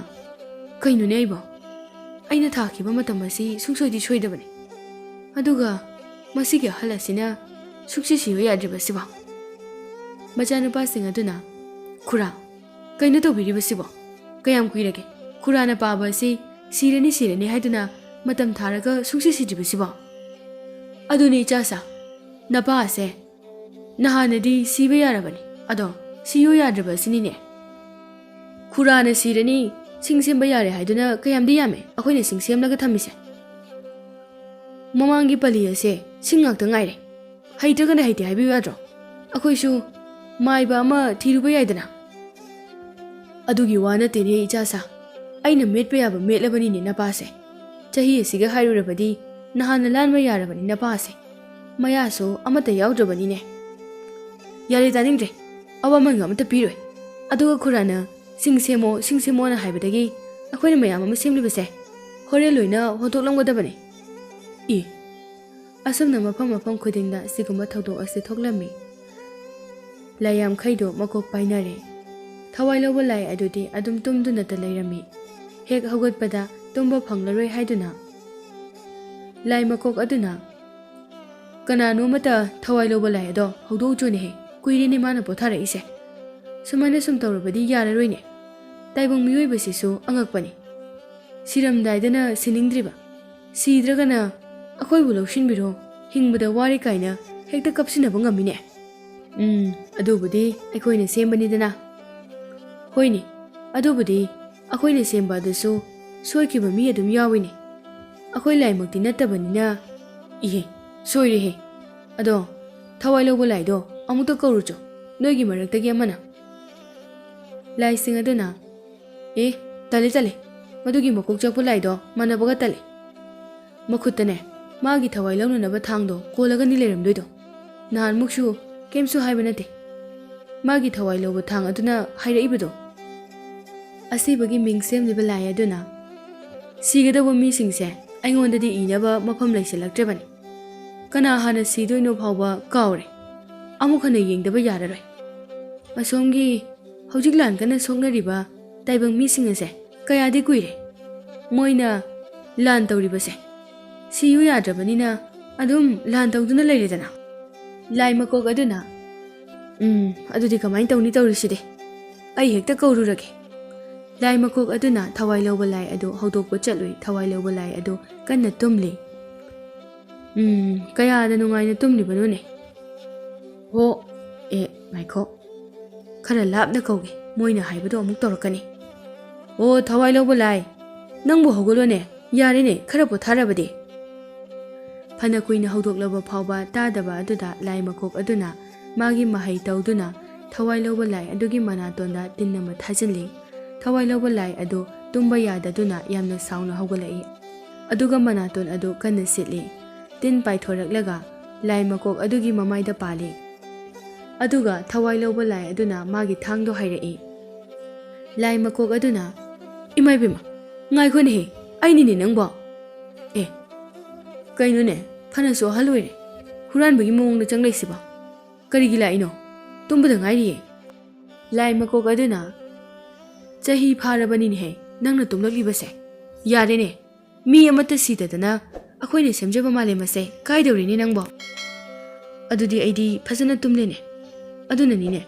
"ꯀꯩꯅꯣꯅꯦ ꯑꯩꯕꯣ? ꯑꯩꯅ ꯊꯥꯈꯤꯕ ꯃꯇꯝ ꯑꯁꯤ ꯁꯨꯡꯁꯣꯏꯗꯤ ꯁꯣꯏꯗꯕꯅꯤ꯫ ꯑꯗꯨꯒ ꯃꯁꯤꯒꯤ ꯑꯍꯜ ꯑꯁꯤꯅ ꯁꯨꯡꯁꯤ ꯁꯤꯌꯨ ꯌꯥꯗ꯭ꯔꯤꯕꯁꯤꯕꯣ? ꯃꯆꯥꯅꯨꯄꯥꯁꯤꯡ ꯑꯗꯨꯅ, "ꯈꯨꯔꯥ, ꯀꯩꯅꯣ ꯇꯧꯕꯤꯔꯤꯕꯁꯤꯕꯣ? ꯀꯌꯥꯝ ꯀꯨꯏꯔꯒꯦ ꯈꯨꯔꯥꯅ ꯄꯥꯕ ꯑꯁꯤ ꯁꯤꯔꯅꯤ ꯁꯤꯔꯅꯤ ꯍꯥꯏꯗꯨꯅ ꯃꯇꯝ ꯊꯥꯔꯒ ꯁꯨꯡꯁꯤ ꯁꯤꯗ꯭ꯔꯤꯕꯁꯤꯕꯣ?" "ꯑꯗꯨꯅꯤ ꯏꯆꯥꯁꯥ, ꯅꯄꯥ ꯑꯁꯦ ꯅꯍꯥꯟꯅꯗꯤ ꯁꯤꯕ ꯌꯥꯔꯕꯅꯤ, ꯑꯗꯣ ꯁꯤꯌꯨ ꯌꯥꯗ꯭ꯔꯕ ꯑꯁꯤꯅꯤꯅꯦ꯫ ꯈꯨꯔꯥꯅ ꯁꯤꯔꯅꯤ, ꯁꯤꯡ ꯁꯦꯝꯕ ꯌꯥꯔꯦ ꯍꯥꯏꯗꯨꯅ ꯀꯌꯥꯝꯗꯤ ꯌꯥꯝꯃꯦ ꯑꯩꯈꯣꯏꯅ ꯁꯤꯡ ꯁꯦꯝꯂꯒ ꯊꯝꯃꯤꯁꯦ꯫ ꯃꯃꯥꯡꯒꯤ ꯄꯂꯤ ꯑꯁꯦ ꯁꯤꯡ ꯉꯥꯛꯇ ꯉꯥꯏꯔꯦ꯫ ꯍꯩꯇ꯭ꯔꯒꯅ ꯍꯩꯇꯦ ꯍꯥꯏꯕꯤꯌꯨ ꯌꯥꯗ꯭ꯔꯣ? ꯑꯩꯈꯣꯏꯁꯨ ꯃꯥꯏꯕ ꯑꯃ ꯊꯤꯔꯨꯕ ꯌꯥꯏꯗꯅ?" "ꯑꯗꯨꯒꯤ ꯋꯥ ꯅꯠꯇꯦꯅꯦ ꯏꯆꯥꯁꯥ, ꯑꯩꯅ ꯃꯦꯠꯄ ꯌꯥꯕ ꯃꯦꯠꯂꯕꯅꯤꯅꯦ ꯅꯄꯥꯁꯦ꯫ ꯆꯍꯤ ꯑꯁꯤꯒ ꯍꯥꯏꯔꯨꯔꯕꯗꯤ ꯅꯍꯥꯟꯅ ꯂꯥꯟꯕ ꯌꯥꯔꯕꯅꯤ ꯅꯄꯥꯁꯦ꯫ ꯃꯌꯥꯁꯨ ꯑꯃꯠꯇ ꯌꯥꯎꯗ꯭ꯔꯕꯅꯤꯅꯦ꯫" "ꯌꯥꯔꯦ, ꯇꯥꯅꯤꯡꯗ꯭ꯔꯦ꯫ ꯑꯋꯥꯃꯟꯒ ꯑꯃꯠꯇ ꯄꯤꯔꯣꯏ꯫ ꯑꯗꯨꯒ ꯈꯨꯔꯥꯅ 'ꯁꯤꯡ ꯁꯦꯝꯃꯣ, ꯁꯤꯡ ꯁꯦꯝꯃꯣꯅ' ꯍꯥꯏꯕꯗꯒꯤ ꯑꯩꯈꯣꯏꯅ ꯃꯌꯥꯝ ꯑꯃ ꯁꯦꯝꯂꯤꯕꯁꯦ ꯍꯣꯔꯦꯟ ꯂꯣꯏꯅ ꯍꯣꯟꯗꯣꯛꯂꯝꯒꯗꯕꯅꯤ꯫" ꯏ! ꯑꯁꯨꯝꯅ ꯃꯐꯝ ꯃꯐꯝ ꯈꯨꯗꯤꯡꯗ ꯁꯤꯒꯨꯝꯕ ꯊꯧꯗꯣꯛ ꯑꯁꯤ ꯊꯣꯛꯂꯝꯃꯤ꯫ ꯂꯥꯏꯌꯥꯝꯈꯩꯗꯣ ꯃꯀꯣꯛ ꯄꯥꯏꯅꯔꯦ꯫ ꯊꯋꯥꯏ ꯂꯧꯕ ꯂꯥꯏ ꯑꯗꯨꯗꯤ ꯑꯗꯨꯝ ꯇꯨꯝꯗꯨꯅꯇ ꯂꯩꯔꯝꯃꯤ꯫ ꯍꯦꯛ ꯍꯧꯒꯠꯄꯗ ꯇꯨꯝꯕ ꯐꯪꯂꯔꯣꯏ ꯍꯥꯏꯗꯨꯅ ꯂꯥꯏ ꯃꯀꯣꯛ ꯑꯗꯨꯅ, "ꯀꯅꯥꯅꯣ ꯑꯃꯇ ꯊꯋꯥꯏ ꯂꯧꯕ ꯂꯥꯏ ꯑꯗꯣ ꯍꯧꯗꯣꯛꯎꯆꯣꯅꯦꯍꯦ, ꯀꯨꯏꯔꯦꯅꯦ ꯃꯥꯅ ꯄꯣꯊꯥꯔꯛꯏꯁꯦ꯫ ꯁꯨꯃꯥꯏꯅ ꯁꯨꯝ ꯇꯧꯔꯕꯗꯤ ꯌꯥꯔꯔꯣꯏꯅꯦ꯫ ꯇꯥꯏꯕꯪ ꯃꯤꯑꯣꯏꯕꯁꯤꯁꯨ ꯑꯉꯛꯄꯅꯤ꯫ ꯁꯤꯔꯝꯗꯥꯏꯗꯅ ꯁꯤꯅꯤꯡꯗ꯭ꯔꯤꯕ, ꯁꯤꯗ꯭ꯔꯒꯅ 'ꯑꯩꯈꯣꯏꯕꯨ ꯂꯧꯁꯤꯟꯕꯤꯔꯣ, ꯍꯤꯡꯕꯗ ꯋꯥꯔꯦ' ꯀꯥꯏꯅ ꯍꯦꯛꯇ ꯀꯞꯁꯤꯟꯅꯕ ꯉꯝꯃꯤꯅꯦ꯫ ꯎꯝ, ꯑꯗꯨꯕꯨꯗꯤ ꯑꯩꯈꯣꯏꯅ ꯁꯦꯝꯕꯅꯤꯗꯅ꯫" "ꯍꯣꯏꯅꯦ, ꯑꯗꯨꯕꯨꯗꯤ ꯑꯩꯈꯣꯏꯅ ꯁꯦꯝꯕ ꯑꯗꯨꯁꯨ ꯁꯣꯏꯈꯤꯕ ꯃꯤ ꯑꯗꯨꯝ ꯌꯥꯎꯏꯅꯦ꯫ ꯑꯩꯈꯣꯏ ꯂꯥꯏꯃꯛꯇꯤ ꯅꯠꯇꯕꯅꯤꯅ꯫" "ꯏꯍꯦ, ꯁꯣꯏꯔꯦꯍꯦ꯫ ꯑꯗꯣ ꯊꯋꯥꯏ ꯂꯧꯕ ꯂꯥꯏꯗꯣ ꯑꯃꯨꯛꯇ ꯀꯧꯔꯨꯆꯣ, ꯅꯣꯏꯒꯤ ꯃꯔꯛꯇꯒꯤ ꯑꯃꯅ꯫" ꯂꯥꯏꯁꯤꯡ ꯑꯗꯨꯅ, "ꯑꯦ, ꯇꯜꯂꯦ, ꯇꯜꯂꯦ, ꯃꯗꯨꯒꯤ ꯃꯀꯣꯛ ꯆꯥꯛꯄ ꯂꯥꯏꯗꯣ ꯃꯥꯟꯅꯕꯒ ꯇꯜꯂꯦ꯫ ꯃꯈꯨꯠꯇꯅꯦ, ꯃꯥꯒꯤ ꯊꯋꯥꯏ ꯂꯧꯅꯅꯕ ꯊꯥꯡꯗꯣ ꯀꯣꯜꯂꯒꯅꯤ ꯂꯩꯔꯝꯗꯣꯏꯗꯣ꯫ ꯅꯍꯥꯟꯃꯨꯛꯁꯨ ꯀꯩꯝꯁꯨ ꯍꯥꯏꯕ ꯅꯠꯇꯦ꯫ ꯃꯥꯒꯤ ꯊꯋꯥꯏ ꯂꯧꯕ ꯊꯥꯡ ꯑꯗꯨꯅ ꯍꯥꯏꯔꯛꯏꯕꯗꯣ꯫" ꯑꯁꯤꯕꯒꯤ ꯃꯤꯡ ꯁꯦꯝꯂꯤꯕ ꯂꯥꯏ ꯑꯗꯨꯅ, "ꯁꯤꯒꯗꯧꯕ ꯃꯤꯁꯤꯡꯁꯦ ꯑꯩꯉꯣꯟꯗꯗꯤ ꯏꯅꯕ ꯃꯐꯝ ꯂꯩꯁꯤꯜꯂꯛꯇ꯭ꯔꯕꯅꯤ꯫ ꯀꯅꯥ ꯍꯥꯟꯅ ꯁꯤꯗꯣꯏꯅꯣ ꯐꯥꯎꯕ ꯀꯥꯎꯔꯦ꯫ ꯑꯃꯨꯛ ꯍꯟꯅ ꯌꯦꯡꯗꯕ ꯌꯥꯔꯔꯣꯏ꯫ ꯑꯁꯣꯝꯒꯤ ꯍꯧꯖꯤꯛ ꯂꯥꯟ ꯀꯟꯅ ꯁꯣꯛꯅꯔꯤꯕ ꯇꯥꯏꯕꯪ ꯃꯤꯁꯤꯡ ꯑꯁꯦ ꯀꯌꯥꯗꯤ ꯀꯨꯏꯔꯦ ꯃꯣꯏꯅ ꯂꯥꯟ ꯇꯧꯔꯤꯕꯁꯦ꯫ ꯁꯤꯌꯨ ꯌꯥꯗ꯭ꯔꯕꯅꯤꯅ ꯑꯗꯨꯝ ꯂꯥꯟ ꯇꯧꯗꯨꯅ ꯂꯩꯔꯦꯗꯅ꯫" ꯂꯥꯏ ꯃꯀꯣꯛ ꯑꯗꯨꯅ, "ꯎꯝ, ꯑꯗꯨꯗꯤ ꯀꯃꯥꯏꯅ ꯇꯧꯅꯤ ꯇꯧꯔꯤꯁꯤꯗꯤ? ꯑꯩ ꯍꯦꯛꯇ ꯀꯧꯔꯨꯔꯒꯦ꯫" ꯂꯥꯏ ꯃꯀꯣꯛ ꯑꯗꯨꯅ ꯊꯋꯥꯏ ꯂꯧꯕ ꯂꯥꯏ ꯑꯗꯨ ꯍꯧꯗꯣꯛꯄ ꯆꯠꯂꯨꯏ꯫ ꯊꯋꯥꯏ ꯂꯧꯕ ꯂꯥꯏ ꯑꯗꯨ ꯀꯟꯅ ꯇꯨꯝꯂꯤ꯫ "ꯎꯝ, ꯀꯌꯥꯗ ꯅꯨꯡꯉꯥꯏꯅ ꯇꯨꯝꯂꯤꯕꯅꯣꯅꯦ? ꯍꯣ, ꯑꯦ, ꯉꯥꯏꯈꯣ, ꯈꯔ ꯂꯥꯞꯅ ꯀꯧꯒꯦ, ꯃꯣꯏꯅ ꯍꯥꯏꯕꯗꯣ ꯑꯃꯨꯛ ꯇꯧꯔꯛꯀꯅꯤ꯫ ꯑꯣ, ꯊꯋꯥꯏ ꯂꯧꯕ ꯂꯥꯏ, ꯅꯪꯕꯨ ꯍꯧꯒꯠꯂꯣꯅꯦ, ꯌꯥꯔꯦꯅꯦ, ꯈꯔ ꯄꯣꯊꯥꯔꯕꯗꯤ꯫" ꯐꯅ ꯀꯨꯏꯅ ꯍꯧꯗꯣꯛꯂꯕ ꯐꯥꯎꯕ ꯇꯥꯗꯕ ꯑꯗꯨꯗ ꯂꯥꯏ ꯃꯀꯣꯛ ꯑꯗꯨꯅ ꯃꯥꯒꯤ ꯃꯍꯩ ꯇꯧꯗꯨꯅ ꯊꯋꯥꯏ ꯂꯧꯕ ꯂꯥꯏ ꯑꯗꯨꯒꯤ ꯃꯅꯥꯇꯣꯟꯗ ꯇꯤꯟ ꯑꯃ ꯊꯥꯖꯤꯜꯂꯤ꯫ ꯊꯋꯥꯏ ꯂꯧꯕ ꯂꯥꯏ ꯑꯗꯨ ꯇꯨꯝꯕ ꯌꯥꯗꯗꯨꯅ ꯌꯥꯝꯅ ꯁꯥꯎꯅ ꯍꯧꯒꯠꯂꯛꯏ꯫ ꯑꯗꯨꯒ ꯃꯅꯥꯇꯣꯟ ꯑꯗꯨ ꯀꯟꯅ ꯁꯤꯠꯂꯤ꯫ ꯇꯤꯟ ꯄꯥꯏꯊꯣꯔꯛꯂꯒ ꯂꯥꯏ ꯃꯀꯣꯛ ꯑꯗꯨꯒꯤ ꯃꯃꯥꯏꯗ ꯄꯥꯜꯂꯤ꯫ ꯑꯗꯨꯒ ꯊꯋꯥꯏ ꯂꯧꯕ ꯂꯥꯏ ꯑꯗꯨꯅ ꯃꯥꯒꯤ ꯊꯥꯡꯗꯣ ꯍꯥꯏꯔꯛꯏ꯫ ꯂꯥꯏ ꯃꯀꯣꯛ ꯑꯗꯨꯅ, "ꯏꯃꯥ ꯏꯕꯦꯝꯃ, ꯉꯥꯏꯈꯣꯅꯦꯍꯦ, ꯑꯩꯅꯤꯅꯦ ꯅꯪꯕꯣ꯫ ꯑꯦ, ꯀꯩꯅꯣꯅꯦ, ꯐꯅꯁꯨ ꯑꯍꯜ ꯑꯣꯏꯔꯦ, ꯍꯨꯔꯥꯟꯕꯒꯤ ꯃꯑꯣꯡꯗ ꯆꯪꯂꯛꯏꯁꯤꯕꯣ? ꯀꯔꯤꯒꯤ ꯂꯥꯛꯏꯅꯣ? ꯇꯨꯝꯕꯗ ꯉꯥꯏꯔꯤꯌꯦ꯫" ꯂꯥꯏ ꯃꯀꯣꯛ ꯑꯗꯨꯅ, "ꯆꯍꯤ ꯐꯥꯔꯕꯅꯤꯅꯦꯍꯦ ꯅꯪꯅ ꯇꯨꯝꯂꯛꯂꯤꯕꯁꯦ꯫ ꯌꯥꯔꯦꯅꯦ, ꯃꯤ ꯑꯃꯠꯇ ꯁꯤꯗꯗꯅ ꯑꯩꯈꯣꯏꯅ ꯁꯦꯝꯖꯕ ꯃꯥꯂꯦꯝ ꯑꯁꯦ ꯀꯥꯏꯗꯧꯔꯤꯅꯦ ꯅꯪꯕꯣ? ꯑꯗꯨꯗꯤ ꯑꯩꯗꯤ ꯐꯖꯅ ꯇꯨꯝꯂꯦꯅꯦ꯫ ꯑꯗꯨꯅꯅꯤꯅꯦ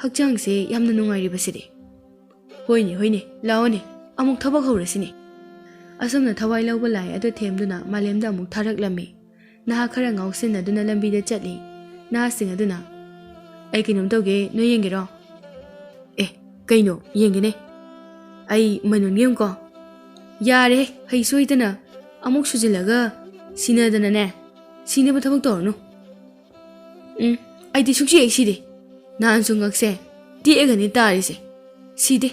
ꯍꯛꯆꯥꯡꯁꯦ ꯌꯥꯝꯅ ꯅꯨꯡꯉꯥꯏꯔꯤꯕꯁꯤꯗꯤ꯫ ꯍꯣꯏꯅꯦ, ꯍꯣꯏꯅꯦ, ꯂꯥꯛꯑꯣꯅꯦ, ꯑꯃꯨꯛ ꯊꯕꯛ ꯍꯧꯔꯁꯤꯅꯦ꯫" ꯑꯁꯨꯝꯅ ꯊꯋꯥꯏ ꯂꯧꯕ ꯂꯥꯏ ꯑꯗꯨ ꯊꯦꯝꯗꯨꯅ ꯃꯥꯂꯦꯝꯗ ꯑꯃꯨꯛ ꯊꯥꯔꯛꯂꯝꯃꯤ꯫ ꯅꯍꯥ ꯈꯔ ꯉꯥꯎꯁꯤꯟꯅꯗꯨꯅ ꯂꯝꯕꯤꯗ ꯆꯠꯂꯤ꯫ ꯅꯍꯥꯁꯤꯡ ꯑꯗꯨꯅ, "ꯑꯩ ꯀꯩꯅꯣꯝ ꯇꯧꯒꯦ, ꯅꯣꯏ ꯌꯦꯡꯒꯦꯔꯣ?" "ꯑꯦ, ꯀꯩꯅꯣ? ꯌꯦꯡꯒꯦꯅꯦ꯫ ꯑꯩ ꯃꯅꯨꯟꯒꯦ ꯌꯦꯡꯉꯨꯀꯣ꯫" "ꯌꯥꯔꯦꯍꯦ, ꯍꯩ ꯁꯣꯏꯗꯅ ꯑꯃꯨꯛ ꯁꯨꯖꯤꯜꯂꯒ ꯁꯤꯅꯗꯅꯅꯦ, ꯁꯤꯅꯕ ꯊꯕꯛ ꯇꯧꯔꯅꯨ꯫" "ꯎꯝ, ꯑꯩꯗꯤ ꯁꯨꯡꯁꯤ ꯍꯦꯛ ꯁꯤꯗꯦ꯫ ꯅꯍꯥꯟꯁꯨ ꯉꯛꯁꯦ ꯇꯦꯛꯑꯒꯅꯤ ꯇꯥꯔꯤꯁꯦ꯫ ꯁꯤꯗꯦ꯫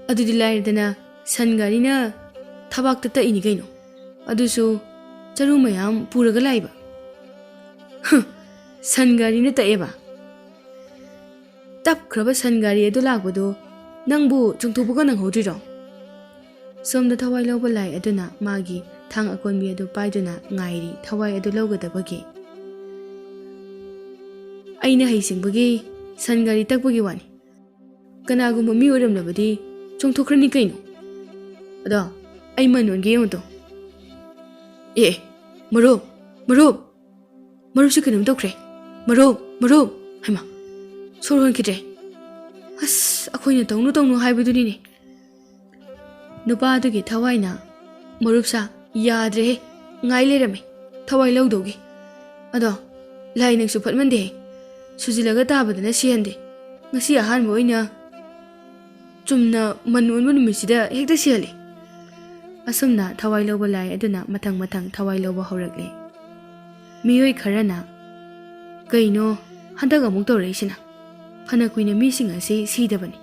ꯑꯗꯨꯗꯤ ꯂꯥꯏꯔꯗꯅ ꯁꯟ ꯒꯥꯔꯤꯅ ꯊꯕꯥꯛꯇ ꯇꯛꯏꯅꯤ ꯀꯩꯅꯣ꯫ ꯑꯗꯨꯁꯨ ꯆꯔꯨ ꯃꯌꯥꯝ ꯄꯨꯔꯒ ꯂꯥꯛꯏꯕ꯫" "ꯍꯨꯝ, ꯁꯟ ꯒꯥꯔꯤꯅ ꯇꯛꯑꯦꯕ?" "ꯇꯞꯈ꯭ꯔꯕ ꯁꯟ ꯒꯥꯔꯤ ꯑꯗꯨ ꯂꯥꯛꯄꯗꯨ ꯅꯪꯕꯨ ꯆꯣꯡꯊꯣꯛꯄꯒ ꯅꯪꯍꯧꯗ꯭ꯔꯤꯔꯣ?" ꯁꯣꯝꯗ ꯊꯋꯥꯏ ꯂꯧꯕ ꯂꯥꯏ ꯑꯗꯨꯅ ꯃꯥꯒꯤ ꯊꯥꯡ ꯑꯀꯣꯟꯕꯤ ꯑꯗꯨ ꯄꯥꯏꯗꯨꯅ ꯉꯥꯏꯔꯤ, ꯊꯋꯥꯏ ꯑꯗꯨ ꯂꯧꯒꯗꯕꯒꯤ꯫ "ꯑꯩꯅ ꯍꯩꯁꯤꯡꯕꯒꯤ ꯁꯟ ꯒꯥꯔꯤ ꯇꯛꯄꯒꯤ ꯋꯥꯅꯤ꯫ ꯀꯅꯥꯒꯨꯝꯕ ꯃꯤ ꯑꯣꯏꯔꯝꯂꯕꯗꯤ ꯆꯣꯡꯊꯣꯛꯈ꯭ꯔꯅꯤ ꯀꯩꯅꯣ꯫ ꯑꯗꯣ ꯑꯩ ꯃꯅꯣꯟꯒꯦ ꯌꯦꯡꯉꯨ ꯇꯣ꯫ ꯑꯦ, ꯑꯦ, ꯃꯔꯨꯞ, ꯃꯔꯨꯞ, ꯃꯔꯨꯞꯁꯨ ꯀꯩꯅꯣꯝ ꯇꯧꯈ꯭ꯔꯦ꯫" "ꯃꯔꯨꯞ, ꯃꯔꯨꯞ!" ꯍꯩꯃꯥ, ꯁꯣꯔ ꯍꯣꯟꯈꯤꯗ꯭ꯔꯦ꯫ ꯑꯁ, ꯑꯩꯈꯣꯏꯅ ꯇꯧꯅꯨ ꯇꯧꯅꯨ ꯍꯥꯏꯕꯗꯨꯅꯤꯅꯦ꯫ ꯅꯨꯄꯥꯗꯨꯒꯤ ꯊꯋꯥꯏꯅ, "ꯃꯔꯨꯞ ꯁꯥ, ꯌꯥꯗ꯭ꯔꯦꯍꯦ, ꯉꯥꯏ ꯂꯩꯔꯝꯃꯦ ꯊꯋꯥꯏ ꯂꯧꯗꯧꯒꯤ꯫ ꯑꯗꯣ ꯂꯥꯏ ꯅꯪꯁꯨ ꯐꯠꯃꯟꯗꯦꯍꯦ, ꯁꯨꯖꯤꯜꯂꯒ ꯇꯥꯕꯗꯅ ꯁꯤꯍꯟꯗꯦ, ꯉꯁꯤ ꯑꯍꯥꯟꯕ ꯑꯣꯏꯅ ꯆꯨꯝꯅ ꯃꯟ ꯑꯣꯟꯕ ꯅꯨꯃꯤꯠꯁꯤꯗ ꯍꯦꯛꯇ ꯁꯤꯍꯜꯂꯦ꯫" ꯑꯁꯨꯝꯅ ꯊꯋꯥꯏ ꯂꯧꯕ ꯂꯥꯏ ꯑꯗꯨꯅ ꯃꯊꯪ ꯃꯊꯪ ꯊꯋꯥꯏ ꯂꯧꯕ ꯍꯧꯔꯛꯂꯦ꯫ ꯃꯤꯑꯣꯏ ꯈꯔꯅ, "ꯀꯩꯅꯣ ꯍꯟꯗꯛ ꯑꯃꯨꯛ ꯇꯧꯔꯛꯏꯁꯤꯅ? ꯐꯅ ꯀꯨꯏꯅ ꯃꯤꯁꯤꯡ ꯑꯁꯤ ꯁꯤꯗꯕꯅꯤ,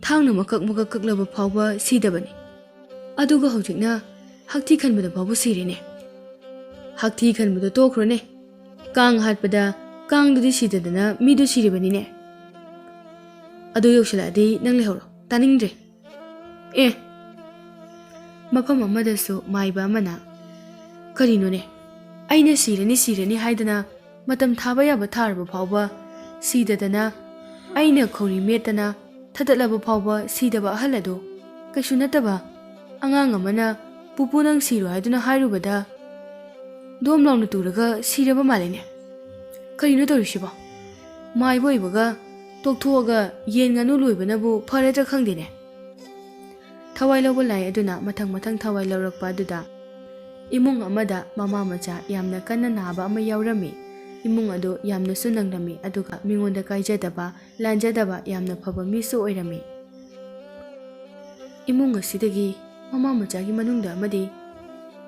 ꯊꯥꯡꯅ ꯃꯀꯛ ꯃꯀꯛ ꯀꯛꯂꯕ ꯐꯥꯎꯕ ꯁꯤꯗꯕꯅꯤ, ꯑꯗꯨꯒ ꯍꯧꯖꯤꯛꯅ ꯍꯛꯊꯤ ꯈꯟꯕꯗ ꯐꯥꯎꯕ ꯁꯤꯔꯦꯅꯦ꯫ ꯍꯛꯊꯤ ꯈꯟꯕꯗꯣ ꯇꯣꯛꯈ꯭ꯔꯣꯅꯦ, ꯀꯥꯡ ꯍꯥꯠꯄꯗ ꯀꯥꯡꯗꯨꯗꯤ ꯁꯤꯗꯗꯅ ꯃꯤꯗꯨ ꯁꯤꯔꯤꯕꯅꯤꯅꯦ꯫ ꯑꯗꯨ ꯌꯧꯁꯤꯜꯂꯛꯑꯗꯤ ꯅꯪ ꯂꯩꯍꯧꯔꯣ, ꯇꯥꯅꯤꯡꯗ꯭ꯔꯦ꯫" ꯑꯦ, ꯃꯐꯝ ꯑꯃꯗꯁꯨ ꯃꯥꯏꯕ ꯑꯃꯅ, "ꯀꯔꯤꯅꯣꯅꯦ, ꯑꯩꯅ ꯁꯤꯔꯅꯤ ꯁꯤꯔꯅꯤ ꯍꯥꯏꯗꯅ ꯃꯇꯝ ꯊꯥꯕ ꯌꯥꯕ ꯊꯥꯔꯕ ꯐꯥꯎꯕ ꯁꯤꯗꯗꯅ, ꯑꯩꯅ ꯈꯧꯔꯤ ꯃꯦꯠꯇꯅ ꯊꯗꯠꯂꯕ ꯐꯥꯎꯕ ꯁꯤꯗꯕ ꯑꯍꯜ ꯑꯗꯨ ꯀꯩꯁꯨ ꯅꯠꯇꯕ ꯑꯉꯥꯡ ꯑꯃꯅ ꯄꯨꯄꯨ ꯅꯪ ꯁꯤꯔꯣ ꯍꯥꯏꯗꯨꯅ ꯍꯥꯏꯔꯨꯕꯗ ꯗꯣꯝ ꯂꯥꯎꯅ ꯇꯨꯔꯒ ꯁꯤꯔꯕ ꯃꯥꯜꯂꯦꯅꯦ꯫ ꯀꯔꯤꯅꯣ ꯇꯧꯔꯤꯁꯤꯕꯣ? ꯃꯥꯏꯕ ꯑꯣꯏꯕꯒ ꯇꯣꯛꯊꯣꯛꯑꯒ ꯌꯦꯟ ꯉꯥꯅꯨ ꯂꯣꯏꯕꯅꯕꯨ ꯐꯔꯗ꯭ꯔꯥ ꯈꯪꯗꯦꯅꯦ꯫" ꯊꯋꯥꯏ ꯂꯧꯕ ꯂꯥꯏ ꯑꯗꯨꯅ ꯃꯊꯪ ꯃꯊꯪ ꯊꯋꯥꯏ ꯂꯧꯔꯛꯄ ꯑꯗꯨꯗ ꯏꯃꯨꯡ ꯑꯃꯗ ꯃꯃꯥ ꯃꯆꯥ ꯌꯥꯝꯅ ꯀꯟꯅ ꯅꯥꯕ ꯑꯃ ꯌꯥꯎꯔꯝꯃꯤ꯫ ꯏꯃꯨꯡ ꯑꯗꯨ ꯌꯥꯝꯅꯁꯨ ꯅꯪꯂꯝꯃꯤ, ꯑꯗꯨꯒ ꯃꯤꯉꯣꯟꯗ ꯀꯥꯏꯖꯗꯕ, ꯂꯥꯟꯖꯗꯕ ꯌꯥꯝꯅ ꯐꯕ ꯃꯤꯁꯨ ꯑꯣꯏꯔꯝꯃꯤ꯫ ꯏꯃꯨꯡ ꯑꯁꯤꯗꯒꯤ ꯃꯃꯥ ꯃꯆꯥꯒꯤ ꯃꯅꯨꯡꯗ ꯑꯃꯗꯤ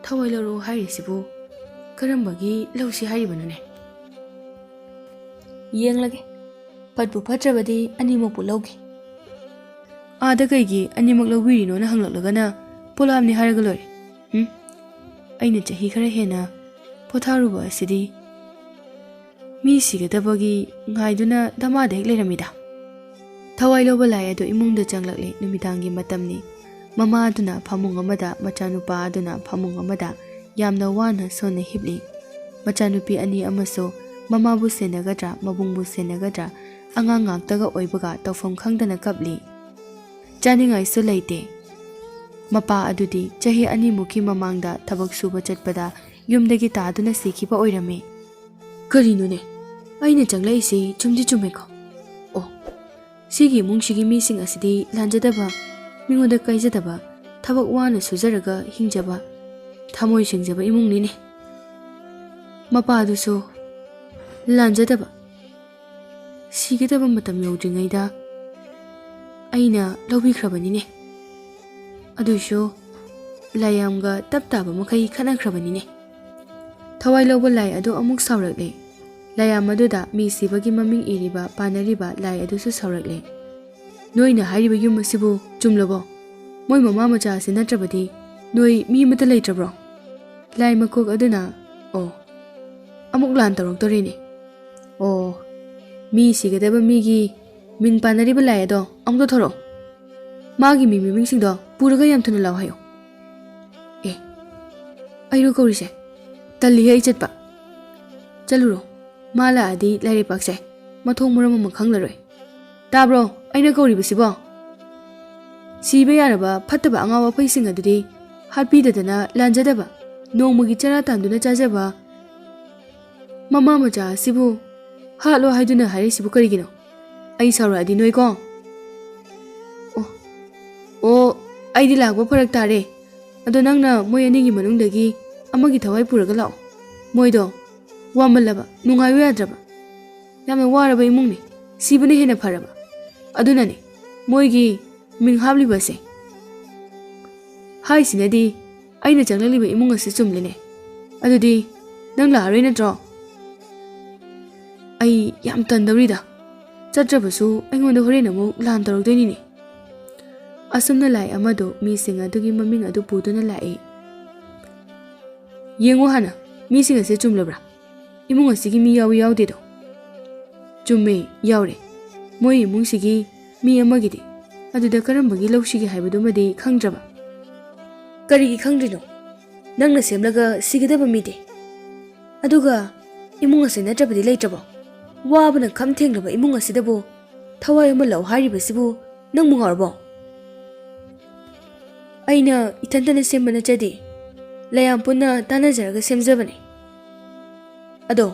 ꯊꯋꯥꯏ ꯂꯧꯔꯛꯎ ꯍꯥꯏꯔꯤꯁꯤꯕꯨ ꯀꯔꯝꯕꯒꯤ ꯂꯧꯁꯤ ꯍꯥꯏꯔꯤꯕꯅꯣꯅꯦ? ꯌꯦꯡꯂꯒꯦ, ꯐꯠꯄꯨ ꯐꯠꯇ꯭ꯔꯕꯗꯤ ꯑꯅꯤꯃꯛꯄꯨ ꯂꯧꯒꯦ꯫ ꯑꯥꯗ ꯀꯩꯒꯤ ꯑꯅꯤꯃꯛ ꯂꯧꯕꯤꯔꯤꯅꯣꯅ ꯍꯪꯂꯛꯂꯒꯅ ꯄꯣꯂꯥꯞꯅꯤ ꯍꯥꯏꯔꯒ ꯂꯣꯏꯔꯦ꯫ ꯎꯝ? ꯑꯩꯅ ꯆꯍꯤ ꯈꯔ ꯍꯦꯟꯅ ꯄꯣꯊꯥꯔꯨꯕ ꯑꯁꯤꯗꯤ ꯃꯤ ꯁꯤꯒꯗꯕꯒꯤ ꯉꯥꯏꯗꯨꯅ ꯙꯃꯥꯗ ꯍꯦꯛ ꯂꯩꯔꯝꯃꯤꯗ꯫ ꯊꯋꯥꯏ ꯂꯧꯕ ꯂꯥꯏ ꯑꯗꯨ ꯏꯃꯨꯡꯗ ꯆꯪꯂꯛꯂꯦ꯫ ꯅꯨꯃꯤꯗꯥꯡꯒꯤ ꯃꯇꯝꯅꯤ꯫ ꯃꯃꯥ ꯑꯗꯨꯅ ꯐꯃꯨꯡ ꯑꯃꯗ, ꯃꯆꯥꯅꯨꯄꯥ ꯑꯗꯨꯅ ꯐꯃꯨꯡ ꯑꯃꯗ ꯌꯥꯝꯅ ꯋꯥꯅ ꯁꯣꯟꯅ ꯍꯤꯞꯂꯤ꯫ ꯃꯆꯥꯅꯨꯄꯤ ꯑꯅꯤ ꯑꯃꯁꯨ ꯃꯃꯥꯕꯨ ꯁꯦꯟꯅꯒꯗ꯭ꯔꯥ, ꯃꯕꯨꯡꯕꯨ ꯁꯦꯟꯅꯒꯗ꯭ꯔꯥ, ꯑꯉꯥꯡ ꯉꯥꯛꯇꯒ ꯑꯣꯏꯕꯒ ꯇꯧꯐꯝ ꯈꯪꯗꯅ ꯀꯞꯂꯤ꯫ ꯆꯥꯅꯤꯡꯉꯥꯏꯁꯨ ꯂꯩꯇꯦ꯫ ꯃꯄꯥ ꯑꯗꯨꯗꯤ ꯆꯍꯤ ꯑꯅꯤꯃꯨꯛꯀꯤ ꯃꯃꯥꯡꯗ ꯊꯕꯛ ꯁꯨꯕ ꯆꯠꯄꯗ ꯌꯨꯝꯗꯒꯤ ꯇꯥꯗꯨꯅ ꯁꯤꯈꯤꯕ ꯑꯣꯏꯔꯝꯃꯤ꯫ ꯀꯔꯤꯅꯣꯅꯦ? ꯑꯩꯅ ꯆꯪꯂꯛꯏꯁꯤ ꯆꯨꯝꯗꯤ ꯆꯨꯝꯃꯦꯀꯣ? ꯑꯣ, ꯁꯤꯒꯤ ꯏꯃꯨꯡꯁꯤꯒꯤ ꯃꯤꯁꯤꯡ ꯑꯁꯤꯗꯤ ꯂꯥꯟꯖꯗꯕ, ꯃꯤꯉꯣꯟꯗ ꯀꯥꯏꯖꯗꯕ, ꯊꯕꯛ ꯋꯥꯅ ꯁꯨꯖꯔꯒ ꯍꯤꯡꯖꯕ, ꯊꯃꯣꯏ ꯁꯦꯡꯖꯕ ꯏꯃꯨꯡꯅꯤꯅꯦ꯫ ꯃꯄꯥꯗꯨꯁꯨ ꯂꯥꯟꯖꯗꯕ, ꯁꯤꯒꯗꯕ ꯃꯇꯝ ꯌꯧꯗ꯭ꯔꯤꯉꯩꯗ ꯑꯩꯅ ꯂꯧꯕꯤꯈ꯭ꯔꯕꯅꯤꯅꯦ꯫ ꯑꯗꯨꯁꯨ ꯂꯥꯏꯌꯥꯝꯒ ꯇꯞ ꯇꯥꯕ ꯃꯈꯩ ꯈꯠꯅꯈ꯭ꯔꯕꯅꯤꯅꯦ꯫ ꯊꯋꯥꯏ ꯂꯧꯕ ꯂꯥꯏ ꯑꯗꯨ ꯑꯃꯨꯛ ꯁꯥꯎꯔꯛꯂꯦ꯫ ꯂꯥꯏꯌꯥꯝ ꯑꯗꯨꯗ ꯃꯤ ꯁꯤꯕꯒꯤ ꯃꯃꯤꯡ ꯏꯔꯤꯕ, ꯄꯥꯟꯅꯔꯤꯕ ꯂꯥꯏ ꯑꯗꯨꯁꯨ ꯁꯥꯎꯔꯛꯂꯦ꯫ "ꯅꯣꯏꯅ ꯍꯥꯏꯔꯤꯕ ꯌꯨꯝ ꯑꯁꯤꯕꯨ ꯆꯨꯝꯂꯕꯣ? ꯃꯣꯏ ꯃꯃꯥ ꯃꯆꯥ ꯑꯁꯤ ꯅꯠꯇ꯭ꯔꯕꯗꯤ ꯅꯣꯏ ꯃꯤ ꯑꯃꯠꯇ ꯂꯩꯇ꯭ꯔꯕ꯭ꯔꯣ?" ꯂꯥꯏ ꯃꯀꯣꯛ ꯑꯗꯨꯅ, "ꯑꯣ, ꯑꯃꯨꯛ ꯂꯥꯟ ꯇꯧꯔꯛꯇꯣꯔꯦꯅꯦ꯫ ꯑꯣ, ꯃꯤ ꯁꯤꯒꯗꯕ ꯃꯤꯒꯤ ꯃꯤꯡ ꯄꯥꯟꯅꯔꯤꯕ ꯂꯥꯏ ꯑꯗꯣ ꯑꯃꯨꯛꯇ ꯊꯣꯔꯛꯑꯣ꯫ ꯃꯥꯒꯤ ꯃꯤꯡ ꯃꯃꯤꯡꯁꯤꯡꯗꯣ ꯄꯨꯔꯒ ꯌꯥꯝ ꯊꯨꯅ ꯂꯥꯛꯑꯣ ꯍꯥꯏꯌꯣ꯫" "ꯑꯦ, ꯑꯩꯔꯣ ꯀꯧꯔꯤꯁꯦ? ꯇꯜꯂꯤꯍꯦ ꯑꯩ ꯆꯠꯄ꯫ ꯆꯠꯂꯨꯔꯣ꯫ ꯃꯥ ꯂꯥꯛꯑꯗꯤ ꯂꯥꯏꯔꯩꯄꯥꯛꯁꯦ ꯃꯊꯣꯡ ꯃꯔꯝ ꯑꯃ ꯈꯪꯂꯔꯣꯏ꯫ ꯇꯥꯕ꯭ꯔꯣ ꯑꯩꯅ ꯀꯧꯔꯤꯕꯁꯤꯕꯣ? ꯁꯤꯕ ꯌꯥꯔꯕ ꯐꯠꯇꯕ ꯑꯉꯥꯎ ꯑꯐꯩꯁꯤꯡ ꯑꯗꯨꯗꯤ ꯍꯥꯠꯄꯤꯗꯗꯅ ꯂꯥꯟꯖꯗꯕ, ꯅꯣꯡꯃꯒꯤ ꯆꯔꯥ ꯇꯥꯟꯗꯨꯅ ꯆꯥꯖꯕ ꯃꯃꯥ ꯃꯆꯥ ꯑꯁꯤꯕꯨ ꯍꯥꯠꯂꯣ ꯍꯥꯏꯗꯨꯅ ꯍꯥꯏꯔꯤꯁꯤꯕꯨ ꯀꯔꯤꯒꯤꯅꯣ? ꯑꯩ ꯁꯥꯎꯔꯛꯑꯗꯤ ꯅꯣꯏꯀꯣ?" "ꯑꯣ, ꯑꯣ, ꯑꯩꯗꯤ ꯂꯥꯛꯄ ꯐꯔꯛ ꯇꯥꯔꯦ꯫ ꯑꯗꯣ ꯅꯪꯅ ꯃꯣꯏ ꯑꯅꯤꯒꯤ ꯃꯅꯨꯡꯗꯒꯤ ꯑꯃꯒꯤ ꯊꯋꯥꯏ ꯄꯨꯔꯒ ꯂꯥꯛꯑꯣ꯫ ꯃꯣꯏꯗꯣ ꯋꯥꯃꯜꯂꯕ, ꯅꯨꯡꯉꯥꯏꯌꯨ ꯌꯥꯗ꯭ꯔꯕ꯫ ꯌꯥꯝꯅ ꯋꯥꯔꯕ ꯏꯃꯨꯡꯅꯤ꯫ ꯁꯤꯕꯅ ꯍꯦꯟꯅ ꯐꯔꯕ꯫ ꯑꯗꯨꯅꯅꯦ ꯃꯣꯏꯒꯤ ꯃꯤꯡ ꯍꯥꯞꯂꯤꯕꯁꯦ꯫ ꯍꯥꯏꯁꯤꯅꯗꯤ ꯑꯩꯅ ꯆꯪꯂꯛꯂꯤꯕ ꯏꯃꯨꯡ ꯑꯁꯤ ꯆꯨꯝꯂꯦꯅꯦ꯫ ꯑꯗꯨꯗꯤ ꯅꯪ ꯂꯥꯛꯑꯔꯣꯏ ꯅꯠꯇ꯭ꯔꯣ?" "ꯑꯩ ꯌꯥꯝ ꯇꯟꯗꯧꯔꯤꯗ꯫ ꯆꯠꯇ꯭ꯔꯕꯁꯨ ꯑꯩꯉꯣꯟꯗ ꯍꯣꯔꯦꯟ ꯑꯃꯨꯛ ꯂꯥꯟ ꯇꯧꯔꯛꯇꯣꯏꯅꯤꯅꯦ꯫" ꯑꯁꯨꯝꯅ ꯂꯥꯏ ꯑꯃꯗꯨ ꯃꯤꯁꯤꯡ ꯑꯗꯨꯒꯤ ꯃꯃꯤꯡ ꯑꯗꯨ ꯄꯨꯗꯨꯅ ꯂꯥꯛꯏ꯫ "ꯌꯦꯡꯉꯨ ꯍꯥꯟꯅ, ꯃꯤꯁꯤꯡ ꯑꯁꯤ ꯆꯨꯝꯂꯕ꯭ꯔꯥ? ꯏꯃꯨꯡ ꯑꯁꯤꯒꯤ ꯃꯤ ꯌꯥꯎꯏ ꯌꯥꯎꯗꯦꯗꯣ?" "ꯆꯨꯝꯃꯦ, ꯌꯥꯎꯔꯦ꯫ ꯃꯣꯏ ꯏꯃꯨꯡꯁꯤꯒꯤ ꯃꯤ ꯑꯃꯒꯤꯗꯤ꯫ ꯑꯗꯨꯗ ꯀꯔꯝꯕꯒꯤ ꯂꯧꯁꯤꯒꯦ ꯍꯥꯏꯕꯗꯨꯃꯗꯤ ꯈꯪꯗ꯭ꯔꯕ?" "ꯀꯔꯤꯒꯤ ꯈꯪꯗ꯭ꯔꯤꯅꯣ? ꯅꯪꯅ ꯁꯦꯝꯂꯒ ꯁꯤꯒꯗꯕ ꯃꯤꯗꯤ? ꯑꯗꯨꯒ ꯏꯃꯨꯡ ꯑꯁꯤ ꯅꯠꯇ꯭ꯔꯕꯗꯤ ꯂꯩꯇ꯭ꯔꯕꯣ? ꯋꯥꯕꯅ ꯈꯝ ꯊꯦꯡꯂꯕ ꯏꯃꯨꯡ ꯑꯁꯤꯗꯕꯨ ꯊꯋꯥꯏ ꯑꯃ ꯂꯧ ꯍꯥꯏꯔꯤꯕꯁꯤꯕꯨ ꯅꯪꯕꯨ ꯉꯥꯎꯔꯕꯣ?" "ꯑꯩꯅ ꯏꯊꯟꯇꯅ ꯁꯦꯝꯕ ꯅꯠꯆꯗꯦ꯫ ꯂꯌꯥꯝ ꯄꯨꯟꯅ ꯇꯥꯟꯅꯖꯔꯒ ꯁꯦꯝꯖꯕꯅꯤ꯫ ꯑꯗꯣ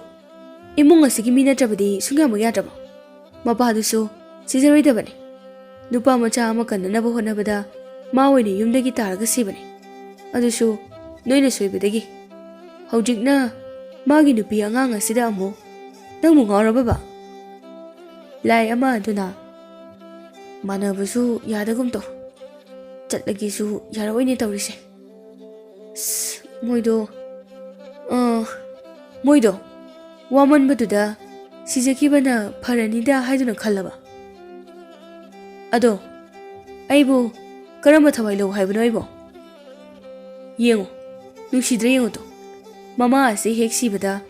ꯏꯃꯨꯡ ꯑꯁꯤꯒꯤ ꯃꯤ ꯅꯠꯇ꯭ꯔꯕꯗꯤ ꯁꯨꯡꯌꯥꯃꯛ ꯌꯥꯗ꯭ꯔꯕꯣ? ꯃꯄꯥꯗꯨꯁꯨ ꯁꯤꯖꯔꯣꯏꯗꯕꯅꯤ꯫ ꯅꯨꯄꯥ ꯃꯆꯥ ꯑꯃ ꯀꯟꯅꯅꯕ ꯍꯣꯠꯅꯕꯗ ꯃꯥ ꯑꯣꯏꯅ ꯌꯨꯝꯗꯒꯤ ꯇꯥꯔꯒ ꯁꯤꯕꯅꯤ꯫ ꯑꯗꯨꯁꯨ ꯅꯣꯏꯅ ꯁꯣꯏꯕꯗꯒꯤ꯫ ꯍꯧꯖꯤꯛꯅ ꯃꯥꯒꯤ ꯅꯨꯄꯤ ꯑꯉꯥꯡ ꯑꯁꯤꯗ ꯑꯃꯨꯛ ꯅꯪꯕꯨ ꯉꯥꯎꯔꯕꯕ? ꯂꯥꯏ ꯑꯃ ꯑꯗꯨꯅ ꯃꯥꯟꯅꯕꯁꯨ ꯌꯥꯗꯒꯨꯝ ꯇꯧ꯫ ꯆꯠꯂꯒꯦꯁꯨ ꯌꯥꯔꯛꯑꯣꯏꯅꯦ ꯇꯧꯔꯤꯁꯦ꯫ ꯑꯁ, ꯃꯣꯏꯗꯣ, ꯑ, ꯃꯣꯏꯗꯣ ꯋꯥꯃꯟꯕꯗꯨꯗ ꯁꯤꯖꯈꯤꯕꯅ ꯐꯔꯅꯤꯗ ꯍꯥꯏꯗꯨꯅ ꯈꯜꯂꯕ꯫ ꯑꯗꯣ ꯑꯩꯕꯨ ꯀꯔꯝꯕ ꯊꯋꯥꯏ ꯂꯧ ꯍꯥꯏꯕꯅꯣ ꯑꯩꯕꯣ? ꯌꯦꯡꯉꯨ, ꯅꯨꯡꯁꯤꯗ꯭ꯔꯥ ꯌꯦꯡꯉꯨ ꯇꯣ꯫ ꯃꯃꯥ ꯑꯁꯤ ꯍꯦꯛ ꯁꯤꯕꯗ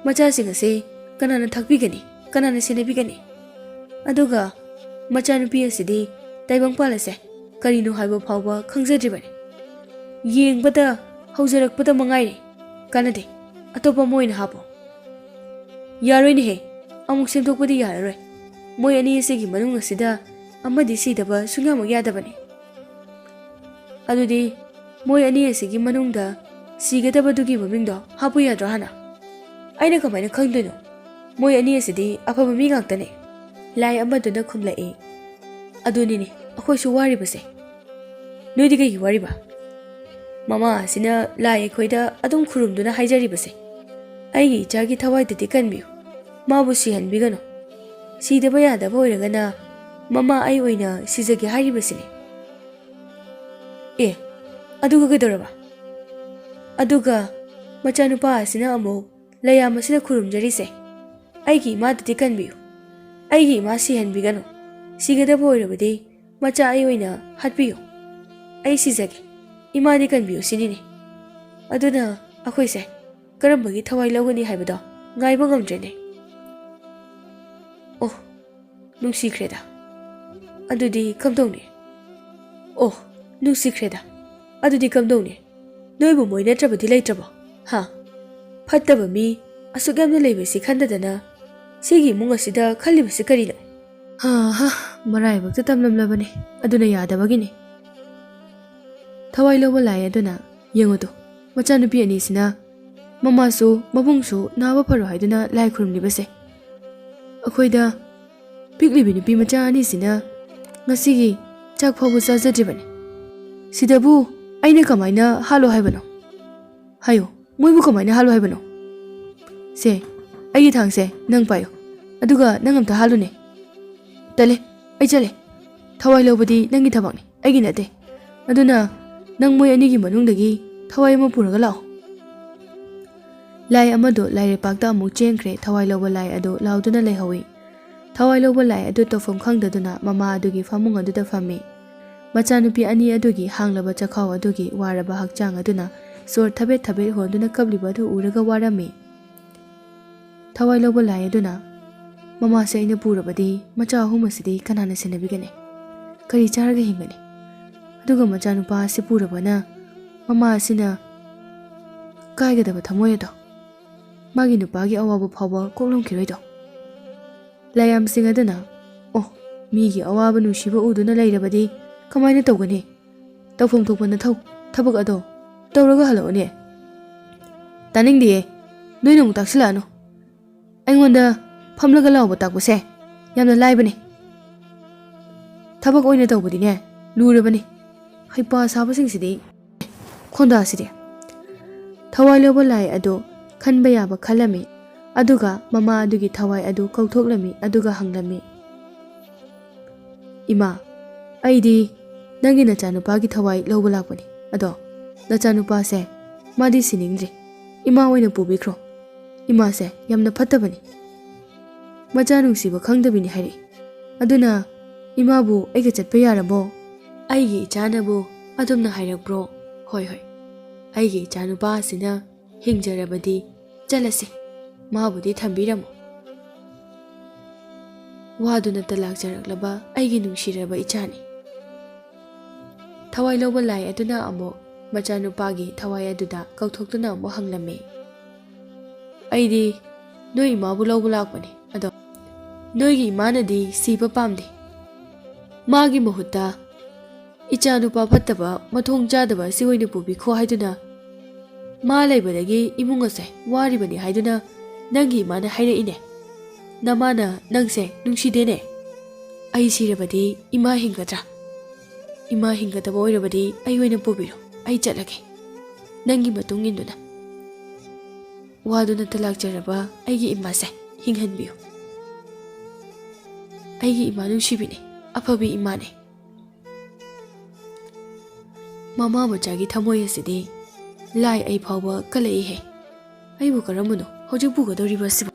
ꯃꯆꯥꯁꯤꯡ ꯑꯁꯦ ꯀꯅꯥꯅ ꯊꯥꯛꯄꯤꯒꯅꯤ? ꯀꯅꯥꯅ ꯁꯦꯟꯅꯕꯤꯒꯅꯤ? ꯑꯗꯨꯒ ꯃꯆꯥꯅꯨꯄꯤ ꯑꯁꯤꯗꯤ ꯇꯥꯏꯕꯪꯄꯥꯜ ꯑꯁꯦ ꯀꯔꯤꯅꯣ ꯍꯥꯏꯕ ꯐꯥꯎꯕ ꯈꯪꯖꯗ꯭ꯔꯤꯕꯅꯤ꯫ ꯌꯦꯡꯕꯗ ꯍꯧꯖꯔꯛꯄꯗ ꯃꯉꯥꯏꯔꯦ꯫ ꯀꯥꯟꯅꯗꯦ, ꯑꯇꯣꯞꯄ ꯑꯃ ꯑꯣꯏꯅ ꯍꯥꯞꯄꯣ꯫ ꯌꯥꯔꯣꯏꯅꯦꯍꯦ, ꯑꯃꯨꯛ ꯁꯦꯝꯗꯣꯛꯄꯗꯤ ꯌꯥꯔꯔꯣꯏ꯫ ꯃꯣꯏ ꯑꯅꯤ ꯑꯁꯤꯒꯤ ꯃꯅꯨꯡ ꯑꯁꯤꯗ ꯑꯃꯗꯤ ꯁꯤꯗꯕ ꯁꯨꯡꯌꯥꯃꯛ ꯌꯥꯗꯕꯅꯤ꯫ ꯑꯗꯨꯗꯤ ꯃꯣꯏ ꯑꯅꯤ ꯑꯁꯤꯒꯤ ꯃꯅꯨꯡꯗ ꯁꯤꯒꯗꯕꯗꯨꯒꯤ ꯃꯃꯤꯡꯗꯣ ꯍꯥꯞꯄꯨ ꯌꯥꯗ꯭ꯔꯣ ꯍꯥꯟꯅ? ꯑꯩꯅ ꯀꯃꯥꯏꯅ ꯈꯪꯗꯣꯏꯅꯣ? ꯃꯣꯏ ꯑꯅꯤ ꯑꯁꯤꯗꯤ ꯑꯐꯕ ꯃꯤ ꯉꯥꯛꯇꯅꯦ꯫ ꯂꯥꯏ ꯑꯃꯗꯨꯅ ꯈꯨꯝꯂꯛꯏ꯫ ꯑꯗꯨꯅꯤꯅꯦ ꯑꯩꯈꯣꯏꯁꯨ ꯋꯥꯔꯤꯕꯁꯦ꯫ ꯅꯣꯏꯗꯤ ꯀꯩꯒꯤ ꯋꯥꯔꯤꯕ? ꯃꯃꯥ ꯑꯁꯤꯅ ꯂꯥꯏ ꯑꯩꯈꯣꯏꯗ ꯑꯗꯨꯝ ꯈꯨꯔꯨꯝꯗꯨꯅ ꯍꯥꯏꯖꯔꯤꯕꯁꯦ, "ꯑꯩꯒꯤ ꯏꯆꯥꯒꯤ ꯊꯋꯥꯏꯗꯗꯤ ꯀꯟꯕꯤꯌꯨ, ꯃꯥꯕꯨ ꯁꯤꯍꯟꯕꯤꯒꯅꯨ꯫ ꯁꯤꯗꯕ ꯌꯥꯗꯕ ꯑꯣꯏꯔꯒꯅ ꯃꯃꯥ ꯑꯩ ꯑꯣꯏꯅ ꯁꯤꯖꯒꯦ" ꯍꯥꯏꯔꯤꯕꯁꯤꯅꯤ꯫ ꯑꯦ, ꯑꯗꯨꯒ ꯀꯩꯗꯧꯔꯕ? ꯑꯗꯨꯒ ꯃꯆꯥꯅꯨꯄꯥ ꯑꯁꯤꯅ ꯑꯃꯨꯛ ꯂꯩꯌꯥꯝ ꯑꯁꯤꯗ ꯈꯨꯔꯨꯝꯖꯔꯤꯁꯦ, "ꯑꯩꯒꯤ ꯏꯃꯥꯗꯗꯤ ꯀꯟꯕꯤꯌꯨ, ꯑꯩꯒꯤ ꯏꯃꯥ ꯁꯤꯍꯟꯕꯤꯒꯅꯨ, ꯁꯤꯒꯗꯕ ꯑꯣꯏꯔꯕꯗꯤ ꯃꯆꯥ ꯑꯩ ꯑꯣꯏꯅ ꯍꯥꯠꯄꯤꯌꯨ, ꯑꯩ ꯁꯤꯖꯒꯦ, ꯏꯃꯥꯗꯤ ꯀꯟꯕꯤꯌꯨ" ꯁꯤꯅꯤꯅꯦ꯫ ꯑꯗꯨꯅ ꯑꯩꯈꯣꯏꯁꯦ ꯀꯔꯝꯕꯒꯤ ꯊꯋꯥꯏ ꯂꯧꯒꯅꯤ ꯍꯥꯏꯕꯗꯣ ꯉꯥꯏꯕ ꯉꯝꯗ꯭ꯔꯦꯅꯦ꯫ ꯑꯣ, ꯅꯨꯡꯁꯤꯈ꯭ꯔꯦꯗ꯫ ꯑꯗꯨꯗꯤ ꯀꯝꯗꯧꯅꯤ? ꯑꯣ, ꯅꯨꯡꯁꯤꯈ꯭ꯔꯦꯗ꯫ ꯑꯗꯨꯗꯤ ꯀꯝꯗꯧꯅꯤ? ꯅꯣꯏꯕꯨ ꯃꯣꯏ ꯅꯠꯇ꯭ꯔꯕꯗꯤ ꯂꯩꯇ꯭ꯔꯕꯣ? ꯍꯥ? ꯐꯠꯇꯕ ꯃꯤ ꯑꯁꯨꯛ ꯌꯥꯝꯅ ꯂꯩꯕꯁꯤ ꯈꯟꯗꯗꯅ ꯁꯤꯒꯤ ꯏꯃꯨꯡ ꯑꯁꯤꯗ ꯈꯜꯂꯤꯕꯁꯤ ꯀꯔꯤꯅꯣ? ꯍꯥ ꯍꯥ, ꯃꯔꯥꯏꯕꯛꯇ ꯇꯝꯂꯝꯂꯕꯅꯤ, ꯑꯗꯨꯅ ꯌꯥꯗꯕꯒꯤꯅꯤ꯫ ꯊꯋꯥꯏ ꯂꯧꯕ ꯂꯥꯏ ꯑꯗꯨꯅ, "ꯌꯦꯡꯉꯨꯗꯣ, ꯃꯆꯥꯅꯨꯄꯤ ꯑꯅꯤꯁꯤꯅ ꯃꯃꯥꯁꯨ ꯃꯕꯨꯡꯁꯨ ꯅꯥꯕ ꯐꯔꯣ ꯍꯥꯏꯗꯨꯅ ꯂꯥꯏ ꯈꯨꯔꯨꯝꯂꯤꯕꯁꯦ꯫ ꯑꯩꯈꯣꯏꯗ ꯄꯤꯛꯂꯤꯕꯤ ꯅꯨꯄꯤ ꯃꯆꯥ ꯑꯅꯤꯁꯤꯅ ꯉꯁꯤꯒꯤ ꯆꯥꯛ ꯐꯥꯎꯕ ꯆꯥꯖꯗ꯭ꯔꯤꯕꯅꯤ꯫ ꯁꯤꯗꯕꯨ ꯑꯩꯅ ꯀꯃꯥꯏꯅ ꯍꯥꯠꯂꯣ ꯍꯥꯏꯕꯅꯣ? ꯍꯥꯏꯌꯣ, ꯃꯣꯏꯕꯨ ꯀꯃꯥꯏꯅ ꯍꯥꯠꯂꯣ ꯍꯥꯏꯕꯅꯣ? ꯁꯦ, ꯑꯩꯒꯤ ꯊꯥꯡꯁꯦ ꯅꯪ ꯄꯥꯏꯌꯨ, ꯑꯗꯨꯒ ꯅꯪ ꯑꯝꯇ ꯍꯥꯠꯂꯨꯅꯦ꯫ ꯇꯜꯂꯦ, ꯑꯩ ꯆꯠꯂꯦ꯫ ꯊꯋꯥꯏ ꯂꯧꯕꯗꯤ ꯅꯪꯒꯤ ꯊꯕꯛꯅꯤ, ꯑꯩꯒꯤ ꯅꯠꯇꯦ꯫ ꯑꯗꯨꯅ ꯅꯪ ꯃꯣꯏ ꯑꯅꯤꯒꯤ ꯃꯅꯨꯡꯗꯒꯤ ꯊꯋꯥꯏ ꯑꯃ ꯄꯨꯔꯒ ꯂꯥꯛꯑꯣ꯫ ꯂꯥꯏ ꯑꯃꯗꯣ ꯂꯥꯏꯔꯩꯄꯥꯛꯇ ꯑꯃꯨꯛ ꯆꯦꯟꯈ꯭ꯔꯦ꯫ ꯊꯋꯥꯏ ꯂꯧꯕ ꯂꯥꯏ ꯑꯗꯨ ꯂꯥꯎꯗꯨꯅ ꯂꯩꯍꯧꯏ꯫ ꯊꯋꯥꯏ ꯂꯧꯕ ꯂꯥꯏ ꯑꯗꯨ ꯇꯧꯐꯝ ꯈꯪꯗꯗꯨꯅ ꯃꯃꯥ ꯑꯗꯨꯒꯤ ꯐꯃꯨꯡ ꯑꯗꯨꯗ ꯐꯝꯃꯤ꯫ ꯃꯆꯥꯅꯨꯄꯤ ꯑꯅꯤ ꯑꯗꯨꯒꯤ ꯍꯥꯡꯂꯕ ꯆꯈꯥꯎ ꯑꯗꯨꯒꯤ ꯋꯥꯔꯕ ꯍꯛꯆꯥꯡ ꯑꯗꯨꯅ ꯁꯣꯔ ꯊꯕꯦꯠ ꯊꯕꯦꯠ ꯍꯣꯟꯗꯨꯅ ꯀꯞꯂꯤꯕ ꯑꯗꯨ ꯎꯔꯒ ꯋꯥꯔꯝꯃꯤ꯫ ꯊꯋꯥꯏ ꯂꯧꯕ ꯂꯥꯏ ꯑꯗꯨꯅ, "ꯃꯃꯥꯁꯦ ꯑꯩꯅ ꯄꯨꯔꯕꯗꯤ ꯃꯆꯥ ꯑꯍꯨꯝ ꯑꯁꯤꯗꯤ ꯀꯅꯥꯅ ꯁꯦꯟꯅꯕꯤꯒꯅꯤ? ꯀꯔꯤ ꯆꯥꯔꯒ ꯍꯤꯡꯒꯅꯤ? ꯑꯗꯨꯒ ꯃꯆꯥꯅꯨꯄꯥ ꯑꯁꯤ ꯄꯨꯔꯕꯅ ꯃꯃꯥ ꯑꯁꯤꯅ ꯀꯥꯏꯒꯗꯕ ꯊꯃꯣꯏ ꯑꯗꯣ, ꯃꯥꯒꯤ ꯅꯨꯄꯥꯒꯤ ꯑꯋꯥꯕ ꯐꯥꯎꯕ ꯀꯣꯛꯂꯝꯈꯤꯔꯣꯏꯗꯣ?" ꯂꯥꯏꯌꯥꯝꯁꯤꯡ ꯑꯗꯨꯅ, "ꯑꯣ, ꯃꯤꯒꯤ ꯑꯋꯥꯕ ꯅꯨꯡꯁꯤꯕ ꯎꯗꯨꯅ ꯂꯩꯔꯕꯗꯤ ꯀꯃꯥꯏꯅ ꯇꯧꯒꯅꯤ? ꯇꯧꯐꯝ ꯊꯣꯛꯄ ꯅꯊꯧ, ꯊꯕꯛ ꯑꯗꯣ ꯇꯧꯔꯒ ꯍꯜꯂꯛꯑꯣꯅꯦ꯫" "ꯇꯥꯅꯤꯡꯗꯤꯌꯦ, ꯅꯣꯏꯅ ꯑꯃꯨꯛ ꯇꯥꯛꯁꯤꯜꯂꯛꯑꯅꯨ꯫ ꯑꯩꯉꯣꯟꯗ ꯐꯝꯂꯒ ꯂꯥꯎꯕ ꯇꯥꯛꯄꯁꯦ ꯌꯥꯝꯅ ꯂꯥꯏꯕꯅꯦ꯫ ꯊꯕꯛ ꯑꯣꯏꯅ ꯇꯧꯕꯗꯤꯅꯦ ꯂꯨꯔꯕꯅꯤ꯫ ꯍꯩꯄꯥ ꯁꯥꯕꯁꯤꯡꯁꯤꯗꯤ꯫ ꯈꯣꯟꯗꯥꯁꯤꯗꯤ꯫" ꯊꯋꯥꯏ ꯂꯧꯕ ꯂꯥꯏ ꯑꯗꯨ ꯈꯟꯕ ꯌꯥꯕ ꯈꯜꯂꯝꯃꯤ꯫ ꯑꯗꯨꯒ ꯃꯃꯥ ꯑꯗꯨꯒꯤ ꯊꯋꯥꯏ ꯑꯗꯨ ꯀꯧꯊꯣꯛꯂꯝꯃꯤ꯫ ꯑꯗꯨꯒ ꯍꯪꯂꯝꯃꯤ, "ꯏꯃꯥ, ꯑꯩꯗꯤ ꯅꯪꯒꯤ ꯅꯆꯥꯅꯨꯄꯥꯒꯤ ꯊꯋꯥꯏ ꯂꯧꯕ ꯂꯥꯛꯄꯅꯤ꯫ ꯑꯗꯣ ꯅꯆꯥꯅꯨꯄꯥꯁꯦ ꯃꯥꯗꯤ ꯁꯤꯅꯤꯡꯗ꯭ꯔꯤ꯫ ꯏꯃꯥ ꯑꯣꯏꯅ ꯄꯨꯕꯤꯈ꯭ꯔꯣ꯫ ꯏꯃꯥꯁꯦ ꯌꯥꯝꯅ ꯐꯠꯇꯕꯅꯤ꯫ ꯃꯆꯥ ꯅꯨꯡꯁꯤꯕ ꯈꯪꯗꯕꯤꯅꯤ ꯍꯥꯏꯔꯛꯏ꯫ ꯑꯗꯨꯅ ꯏꯃꯥꯕꯨ ꯑꯩꯒ ꯆꯠꯄ ꯌꯥꯔꯕꯣ?" "ꯑꯩꯒꯤ ꯏꯆꯥꯅꯕꯨ ꯑꯗꯨꯝꯅ ꯍꯥꯏꯔꯛꯄ꯭ꯔꯣ? ꯍꯣꯏ, ꯍꯣꯏ꯫ ꯑꯩꯒꯤ ꯏꯆꯥꯅꯨꯄꯥ ꯑꯁꯤꯅ ꯍꯤꯡꯖꯔꯕꯗꯤ ꯆꯠꯂꯁꯤ꯫ ꯃꯥꯕꯨꯗꯤ ꯊꯝꯕꯤꯔꯝꯃꯣ꯫ ꯋꯥꯗꯨꯅꯇ ꯂꯥꯛꯆꯔꯛꯂꯕ ꯑꯩꯒꯤ ꯅꯨꯡꯁꯤꯔꯕ ꯏꯆꯥꯅꯤ꯫" ꯊꯋꯥꯏ ꯂꯧꯕ ꯂꯥꯏ ꯑꯗꯨꯅ ꯑꯃꯨꯛ ꯃꯆꯥꯅꯨꯄꯥꯒꯤ ꯊꯋꯥꯏ ꯑꯗꯨꯗ ꯀꯧꯊꯣꯛꯇꯨꯅ ꯑꯃꯨꯛ ꯍꯪꯂꯝꯃꯤ, "ꯑꯩꯗꯤ ꯅꯣꯏ ꯏꯃꯥꯕꯨ ꯂꯧꯕ ꯂꯥꯛꯄꯅꯤ꯫ ꯑꯗꯣ ꯅꯣꯏꯒꯤ ꯏꯃꯥꯅꯗꯤ ꯁꯤꯕ ꯄꯥꯝꯗꯦ꯫ ꯃꯥꯒꯤ ꯃꯍꯨꯠꯇ ꯏꯆꯥ ꯅꯨꯄꯥ ꯐꯠꯇꯕ, ꯃꯊꯣꯡ ꯆꯥꯗꯕ ꯑꯁꯤ ꯑꯣꯏꯅ ꯄꯨꯕꯤꯈꯣ ꯍꯥꯏꯗꯨꯅ ꯃꯥ ꯂꯩꯕꯗꯒꯤ ꯏꯃꯨꯡ ꯑꯁꯦ ꯋꯥꯔꯤꯕꯅꯤ ꯍꯥꯏꯗꯨꯅ ꯅꯪꯒꯤ ꯏꯃꯥꯅ ꯍꯥꯏꯔꯛꯏꯅꯦ꯫ ꯅꯃꯥꯅ ꯅꯪꯁꯦ ꯅꯨꯡꯁꯤꯗꯦꯅꯦ꯫ ꯑꯩ ꯁꯤꯔꯕꯗꯤ ꯏꯃꯥ ꯍꯤꯡꯒꯗ꯭ꯔꯥ? ꯏꯃꯥ ꯍꯤꯡꯒꯗꯕ ꯑꯣꯏꯔꯕꯗꯤ ꯑꯩ ꯑꯣꯏꯅ ꯄꯨꯕꯤꯔꯣ꯫ ꯑꯩ ꯆꯠꯂꯒꯦ꯫ ꯅꯪꯒꯤ ꯃꯇꯨꯡ ꯏꯟꯗꯨꯅ꯫ ꯋꯥꯗꯨꯅꯇ ꯂꯥꯛꯆꯔꯕ ꯑꯩꯒꯤ ꯏꯃꯥꯁꯦ ꯍꯤꯡꯍꯟꯕꯤꯌꯨ꯫ ꯑꯩꯒꯤ ꯏꯃꯥ ꯅꯨꯡꯁꯤꯕꯤꯅꯦ, ꯑꯐꯕꯤ ꯏꯃꯥꯅꯦ꯫ ꯃꯃꯥ ꯃꯆꯥꯒꯤ ꯊꯃꯣꯏ ꯑꯁꯤꯗꯤ ꯂꯥꯏ ꯑꯩ ꯐꯥꯎꯕ ꯀꯜꯂꯛꯏꯍꯦ꯫ ꯑꯩꯕꯨ ꯀꯔꯝꯕꯅꯣ ꯍꯧꯖꯤꯛ ꯄꯨꯒꯗꯧꯔꯤꯕ ꯑꯁꯤꯕꯨ?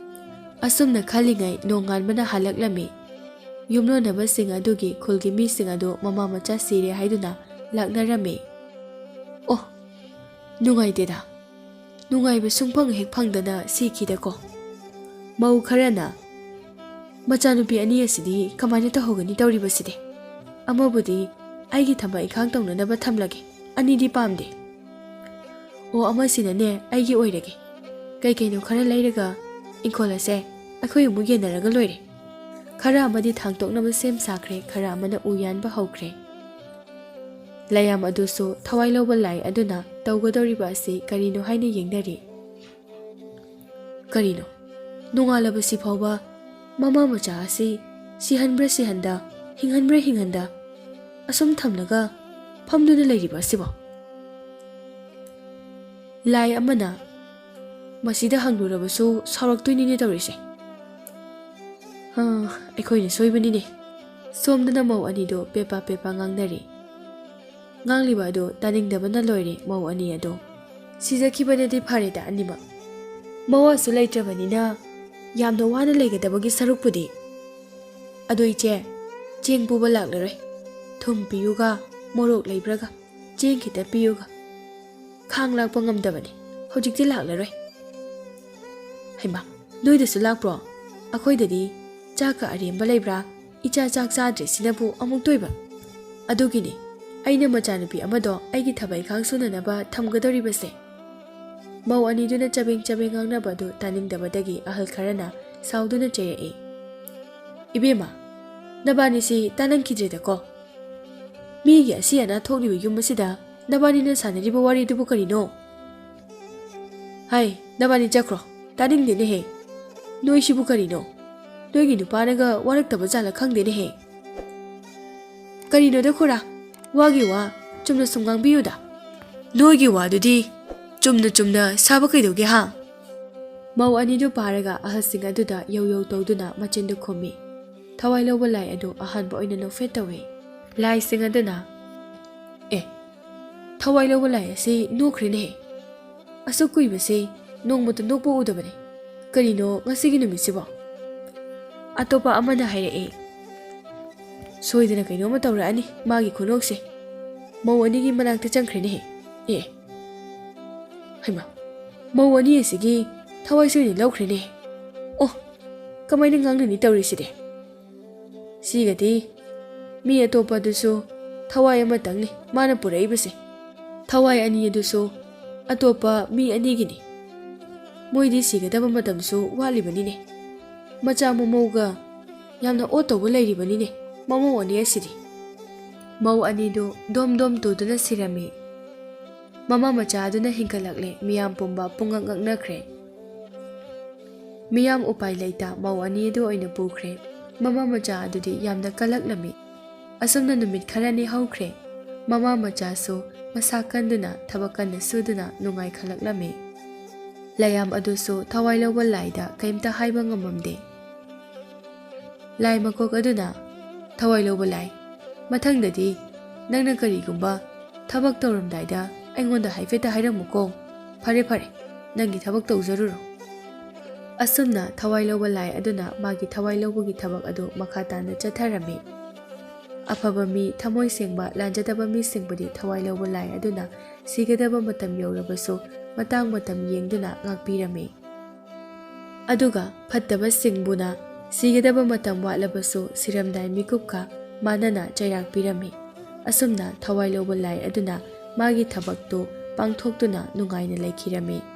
ꯑꯁꯨꯝꯅ ꯈꯜꯂꯤꯉꯩ ꯅꯣꯡꯉꯥꯟꯕꯅ ꯍꯜꯂꯛꯂꯝꯃꯤ꯫ ꯌꯨꯝꯂꯣꯟꯅꯕꯁꯤꯡ ꯑꯗꯨꯒꯤ ꯈꯨꯜꯒꯤ ꯃꯤꯁꯤꯡ ꯑꯗꯨ ꯃꯃꯥ ꯃꯆꯥ ꯁꯤꯔꯦ ꯍꯥꯏꯗꯨꯅ ꯂꯥꯛꯅꯔꯝꯃꯤ꯫ ꯑꯣ, ꯅꯨꯡꯉꯥꯏꯇꯦꯗ꯫ ꯅꯨꯡꯉꯥꯏꯕ ꯁꯨꯡꯐꯪ ꯍꯦꯛ ꯐꯪꯗꯅ ꯁꯤꯈꯤꯗꯀꯣ꯫ ꯃꯧ ꯈꯔꯅ, "ꯃꯆꯥꯅꯨꯄꯤ ꯑꯅꯤ ꯑꯁꯤꯗꯤ ꯀꯃꯥꯏꯅ ꯇꯧꯍꯧꯒꯅꯤ ꯇꯧꯔꯤꯕꯁꯤꯗꯤ? ꯑꯃꯕꯨꯗꯤ ꯑꯩꯒꯤ ꯊꯕꯛ ꯏꯪꯈꯥꯡ ꯇꯧꯅꯅꯕ ꯊꯝꯂꯒꯦ, ꯑꯅꯤꯗꯤ ꯄꯥꯝꯗꯦ꯫ ꯑꯣ, ꯑꯃꯁꯤꯅꯅꯦ ꯑꯩꯒꯤ ꯑꯣꯏꯔꯒꯦ꯫ ꯀꯩ ꯀꯩꯅꯣ ꯈꯔ ꯂꯩꯔꯒ ꯏꯪꯈꯣꯜ ꯑꯁꯦ ꯑꯩꯈꯣꯏ ꯑꯃꯨꯛ ꯌꯦꯟꯅꯔꯒ ꯂꯣꯏꯔꯦ꯫ ꯈꯔ ꯑꯃꯗꯤ ꯊꯥꯡꯇꯣꯛꯅꯕ ꯁꯦꯝ ꯁꯥꯈ꯭ꯔꯦ, ꯈꯔ ꯑꯃꯅ ꯎ ꯌꯥꯟꯕ ꯍꯧꯈ꯭ꯔꯦ꯫" ꯂꯌꯥꯝ ꯑꯗꯨꯁꯨ ꯊꯋꯥꯏ ꯂꯧꯕ ꯂꯥꯏ ꯑꯗꯨꯅ ꯇꯧꯒꯗꯧꯔꯤꯕ ꯑꯁꯤ ꯀꯔꯤꯅꯣ ꯍꯥꯏꯅ ꯌꯦꯡꯅꯔꯤ꯫ ꯀꯔꯤꯅꯣ? ꯅꯣꯡꯉꯥꯜꯂꯕꯁꯤ ꯐꯥꯎꯕ ꯃꯃꯥ ꯃꯆꯥ ꯑꯁꯤ ꯁꯤꯍꯟꯕ꯭ꯔꯥ ꯁꯤꯍꯟꯗ, ꯍꯤꯡꯍꯟꯕ꯭ꯔꯥ ꯍꯤꯡꯍꯟꯗ ꯑꯁꯨꯝ ꯊꯝꯂꯒ ꯐꯝꯗꯨꯅ ꯂꯩꯔꯤꯕ ꯑꯁꯤꯕꯣ? ꯂꯥꯏ ꯑꯃꯅ ꯃꯁꯤꯗ ꯍꯪꯂꯨꯔꯕꯁꯨ ꯁꯥꯎꯔꯛꯇꯣꯏꯅꯤꯅꯦ ꯇꯧꯔꯤꯁꯦ꯫ ꯍꯥ, ꯑꯩꯈꯣꯏꯅ ꯁꯣꯏꯕꯅꯤꯅꯦ꯫ ꯁꯣꯝꯗꯅ ꯃꯧ ꯑꯅꯤꯗꯣ ꯄꯦꯄꯥ ꯄꯦꯄꯥ ꯉꯥꯡꯅꯔꯤ꯫ ꯉꯥꯡꯂꯤꯕ ꯑꯗꯨ ꯇꯥꯅꯤꯡꯗꯕꯅ ꯂꯣꯏꯔꯦ ꯃꯧ ꯑꯅꯤ ꯑꯗꯣ꯫ ꯁꯤꯖꯈꯤꯕꯅꯗꯤ ꯐꯔꯦꯗ ꯑꯅꯤꯃꯛ꯫ ꯃꯋꯥꯁꯨ ꯂꯩꯇ꯭ꯔꯕꯅꯤꯅ ꯌꯥꯝꯅ ꯋꯥꯅ ꯂꯩꯒꯗꯕꯒꯤ ꯁꯔꯨꯛꯄꯨꯗꯤ꯫ ꯑꯗꯣ ꯏꯆꯦ, ꯆꯦꯡ ꯄꯨꯕ ꯂꯥꯛꯂꯔꯣꯏ꯫ ꯊꯨꯝ ꯄꯤꯌꯨꯒ, ꯃꯣꯔꯣꯛ ꯂꯩꯕ꯭ꯔꯒ, ꯆꯦꯡ ꯈꯤꯇ ꯄꯤꯌꯨꯒ꯫ ꯈꯥꯡ ꯂꯥꯛꯄ ꯉꯝꯗꯕꯅꯤ꯫ ꯍꯧꯖꯤꯛꯇꯤ ꯂꯥꯛꯂꯔꯣꯏ꯫ ꯍꯩꯃꯥ, ꯅꯣꯏꯗꯁꯨ ꯂꯥꯛꯄ꯭ꯔꯣ? ꯑꯩꯈꯣꯏꯗꯗꯤ ꯆꯥꯛꯀ ꯑꯔꯦꯝꯕ ꯂꯩꯕ꯭ꯔꯥ? ꯏꯆꯥ ꯆꯥꯛ ꯆꯥꯗ꯭ꯔꯤꯁꯤꯅꯕꯨ ꯑꯃꯨꯛꯇꯣꯏꯕ꯫ ꯑꯗꯨꯒꯤꯅꯤ ꯑꯩꯅ ꯃꯆꯥꯅꯨꯄꯤ ꯑꯃꯗꯣ ꯑꯩꯒꯤ ꯊꯕꯛ ꯏꯪꯈꯥꯡ ꯁꯨꯅꯅꯕ ꯊꯝꯒꯗꯧꯔꯤꯕꯁꯦ꯫ ꯃꯧ ꯑꯅꯤꯗꯨꯅ ꯆꯕꯦꯡ ꯆꯕꯦꯡ ꯉꯥꯡꯅꯕ ꯑꯗꯨ ꯇꯥꯅꯤꯡꯗꯕꯗꯒꯤ ꯑꯍꯜ ꯈꯔꯅ ꯁꯥꯎꯗꯨꯅ ꯆꯩꯔꯛꯏ꯫ "ꯏꯕꯦꯝꯃ, ꯅꯕꯥꯅꯤꯁꯤ ꯇꯥꯅꯤꯡꯈꯤꯗ꯭ꯔꯦꯗꯀꯣ꯫ ꯃꯤꯒꯤ ꯑꯁꯤ ꯑꯅꯥ ꯊꯣꯛꯂꯤꯕ ꯌꯨꯝ ꯑꯁꯤꯗ ꯅꯕꯥꯅꯤꯅ ꯁꯥꯟꯅꯔꯤꯕ ꯋꯥꯔꯤꯗꯨꯕꯨ ꯀꯔꯤꯅꯣ?" ꯑꯩ, ꯅꯕꯥꯅꯤ ꯆꯠꯈ꯭ꯔꯣ꯫ ꯇꯥꯅꯤꯡꯗꯦꯅꯦꯍꯦ꯫ ꯅꯣꯏꯁꯤꯕꯨ ꯀꯔꯤꯅꯣ? ꯅꯣꯏꯒꯤ ꯅꯨꯄꯥꯅꯒ ꯋꯥꯔꯛꯇꯕ ꯖꯥꯠꯂ ꯈꯪꯗꯦꯅꯦꯍꯦ꯫ ꯀꯔꯤꯅꯣꯗ ꯈꯨꯔꯥ? ꯋꯥꯒꯤ ꯋꯥ ꯆꯨꯝꯅ ꯁꯨꯝ ꯉꯥꯡꯕꯤꯌꯨꯗ꯫ ꯅꯣꯏꯒꯤ ꯋꯥꯗꯨꯗꯤ ꯆꯨꯝꯅ ꯆꯨꯝꯅ ꯁꯥꯕ ꯀꯩꯗꯧꯒꯦ ꯍꯥ? ꯃꯧ ꯑꯅꯤꯗꯨ ꯄꯥꯔꯒ ꯑꯍꯜꯁꯤꯡ ꯑꯗꯨꯗ ꯌꯧ ꯌꯧ ꯇꯧꯗꯨꯅ ꯃꯆꯤꯟꯗꯨ ꯈꯨꯝꯃꯤ꯫ ꯊꯋꯥꯏ ꯂꯧꯕ ꯂꯥꯏ ꯑꯗꯨ ꯑꯍꯥꯟꯕ ꯑꯣꯏꯅ ꯅꯣꯛꯐꯦꯠ ꯇꯧꯏ꯫ ꯂꯥꯏꯁꯤꯡ ꯑꯗꯨꯅ, "ꯑꯦ, ꯊꯋꯥꯏ ꯂꯧꯕ ꯂꯥꯏ ꯑꯁꯤ ꯅꯣꯛꯈ꯭ꯔꯦꯅꯦꯍꯦ꯫ ꯑꯁꯨꯛ ꯀꯨꯏꯕꯁꯤ ꯅꯣꯡꯃꯇ ꯅꯣꯛꯄ ꯎꯗꯕꯅꯤ꯫ ꯀꯔꯤꯅꯣ ꯉꯁꯤꯒꯤ ꯅꯨꯃꯤꯠꯁꯤꯕꯣ?" ꯑꯇꯣꯞꯄ ꯑꯃꯅ ꯍꯥꯏꯔꯛꯏ, "ꯁꯣꯏꯗꯅ ꯀꯩꯅꯣꯝꯃ ꯇꯧꯔꯛꯑꯅꯤ ꯃꯥꯒꯤ ꯈꯨꯅꯣꯛꯁꯦ꯫ ꯃꯧ ꯑꯅꯤꯒꯤ ꯃꯅꯥꯛꯇ ꯆꯪꯈ꯭ꯔꯦꯅꯦꯍꯦ꯫ ꯑꯦ, ꯍꯩꯃꯥ, ꯃꯧ ꯑꯅꯤ ꯑꯁꯤꯒꯤ ꯊꯋꯥꯏꯁꯦ ꯑꯣꯏꯅ ꯂꯧꯈ꯭ꯔꯦꯅꯦ꯫ ꯑꯣ, ꯀꯃꯥꯏꯅ ꯉꯥꯡꯅꯅꯤ ꯇꯧꯔꯤꯁꯤꯗꯤ? ꯁꯤꯒꯗꯤ ꯃꯤ ꯑꯇꯣꯞꯄ ꯑꯗꯨꯁꯨ ꯊꯋꯥꯏ ꯑꯃꯇꯪꯅꯤ ꯃꯥꯅ ꯄꯨꯔꯛꯏꯕꯁꯦ꯫ ꯊꯋꯥꯏ ꯑꯅꯤ ꯑꯗꯨꯁꯨ ꯑꯇꯣꯞꯄ ꯃꯤ ꯑꯅꯤꯒꯤꯅꯤ꯫ ꯃꯣꯏꯗꯤ ꯁꯤꯒꯗꯕ ꯃꯇꯝꯁꯨ ꯋꯥꯠꯂꯤꯕꯅꯤꯅꯦ꯫ ꯃꯆꯥ ꯃꯃꯧꯒ ꯌꯥꯝꯅ ꯑꯣꯠ ꯇꯧꯕ ꯂꯩꯔꯤꯕꯅꯤꯅꯦ ꯃꯃꯧ ꯑꯅꯤ ꯑꯁꯤꯗꯤ꯫" ꯃꯧ ꯑꯅꯤꯗꯨ ꯗꯣꯝ ꯗꯣꯝ ꯇꯨꯗꯨꯅ ꯁꯤꯔꯝꯃꯤ꯫ ꯃꯃꯥ ꯃꯆꯥ ꯑꯗꯨꯅ ꯍꯤꯡꯒꯠꯂꯛꯂꯦ꯫ ꯃꯤꯌꯥꯝ ꯄꯨꯝꯕ ꯄꯨꯡꯉꯛ ꯉꯛꯅꯈ꯭ꯔꯦ꯫ ꯃꯤꯌꯥꯝ ꯎꯄꯥꯏ ꯂꯩꯇ ꯃꯧ ꯑꯅꯤ ꯑꯗꯨ ꯑꯣꯏꯅ ꯄꯨꯈ꯭ꯔꯦ꯫ ꯃꯃꯥ ꯃꯆꯥ ꯑꯗꯨꯗꯤ ꯌꯥꯝꯅ ꯀꯜꯂꯛꯂꯝꯃꯤ꯫ ꯑꯁꯨꯝꯅ ꯅꯨꯃꯤꯠ ꯈꯔꯅꯤ ꯍꯧꯈ꯭ꯔꯦ꯫ ꯃꯃꯥ ꯃꯆꯥꯁꯨ ꯃꯁꯥ ꯀꯟꯗꯨꯅ ꯊꯕꯛ ꯀꯟꯅ ꯁꯨꯗꯨꯅ ꯅꯨꯡꯉꯥꯏꯈꯠꯂꯛꯂꯝꯃꯤ꯫ ꯂꯥꯏꯌꯥꯝ ꯑꯗꯨꯁꯨ ꯊꯋꯥꯏ ꯂꯧꯕ ꯂꯥꯏꯗ ꯀꯩꯝꯇ ꯍꯥꯏꯕ ꯉꯝꯃꯝꯗꯦ꯫ ꯂꯥꯏ ꯃꯀꯣꯛ ꯑꯗꯨꯅ, "ꯊꯋꯥꯏ ꯂꯧꯕ ꯂꯥꯏ, ꯃꯊꯪꯗꯗꯤ ꯅꯪꯅ ꯀꯔꯤꯒꯨꯝꯕ ꯊꯕꯛ ꯇꯧꯔꯝꯗꯥꯏꯗ ꯑꯩꯉꯣꯟꯗ ꯍꯥꯏꯐꯦꯠꯇ ꯍꯥꯏꯔꯝꯃꯨꯀꯣ꯫ ꯐꯔꯦ ꯐꯔꯦ, ꯅꯪꯒꯤ ꯊꯕꯛ ꯇꯧꯖꯔꯨꯔꯣ꯫" ꯑꯁꯨꯝꯅ ꯊꯋꯥꯏ ꯂꯧꯕ ꯂꯥꯏ ꯑꯗꯨꯅ ꯃꯥꯒꯤ ꯊꯋꯥꯏ ꯂꯧꯕꯒꯤ ꯊꯕꯛ ꯑꯗꯨ ꯃꯈꯥ ꯇꯥꯅ ꯆꯠꯊꯔꯝꯃꯤ꯫ ꯑꯐꯕ ꯃꯤ, ꯊꯃꯣꯏ ꯁꯦꯡꯕ, ꯂꯥꯟꯖꯗꯕ ꯃꯤꯁꯤꯡꯕꯨꯗꯤ ꯊꯋꯥꯏ ꯂꯧꯕ ꯂꯥꯏ ꯑꯗꯨꯅ ꯁꯤꯒꯗꯕ ꯃꯇꯝ ꯌꯧꯔꯕꯁꯨ ꯃꯇꯥꯡ ꯃꯇꯝ ꯌꯦꯡꯗꯨꯅ ꯉꯥꯛꯄꯤꯔꯝꯃꯤ꯫ ꯑꯗꯨꯒ ꯐꯠꯇꯕꯁꯤꯡꯕꯨꯅ ꯁꯤꯒꯗꯕ ꯃꯇꯝ ꯋꯥꯠꯂꯕꯁꯨ ꯁꯤꯔꯝꯗꯥꯏ ꯃꯤꯀꯨꯞꯀ ꯃꯥꯟꯅꯅ ꯆꯩꯔꯥꯛ ꯄꯤꯔꯝꯃꯤ꯫ ꯑꯁꯨꯝꯅ ꯊꯋꯥꯏ ꯂꯧꯕ ꯂꯥꯏ ꯑꯗꯨꯅ ꯃꯥꯒꯤ ꯊꯕꯛꯇꯨ ꯄꯥꯡꯊꯣꯛꯇꯨꯅ ꯅꯨꯡꯉꯥꯏꯅ ꯂꯩꯈꯤꯔꯝꯃꯤ꯫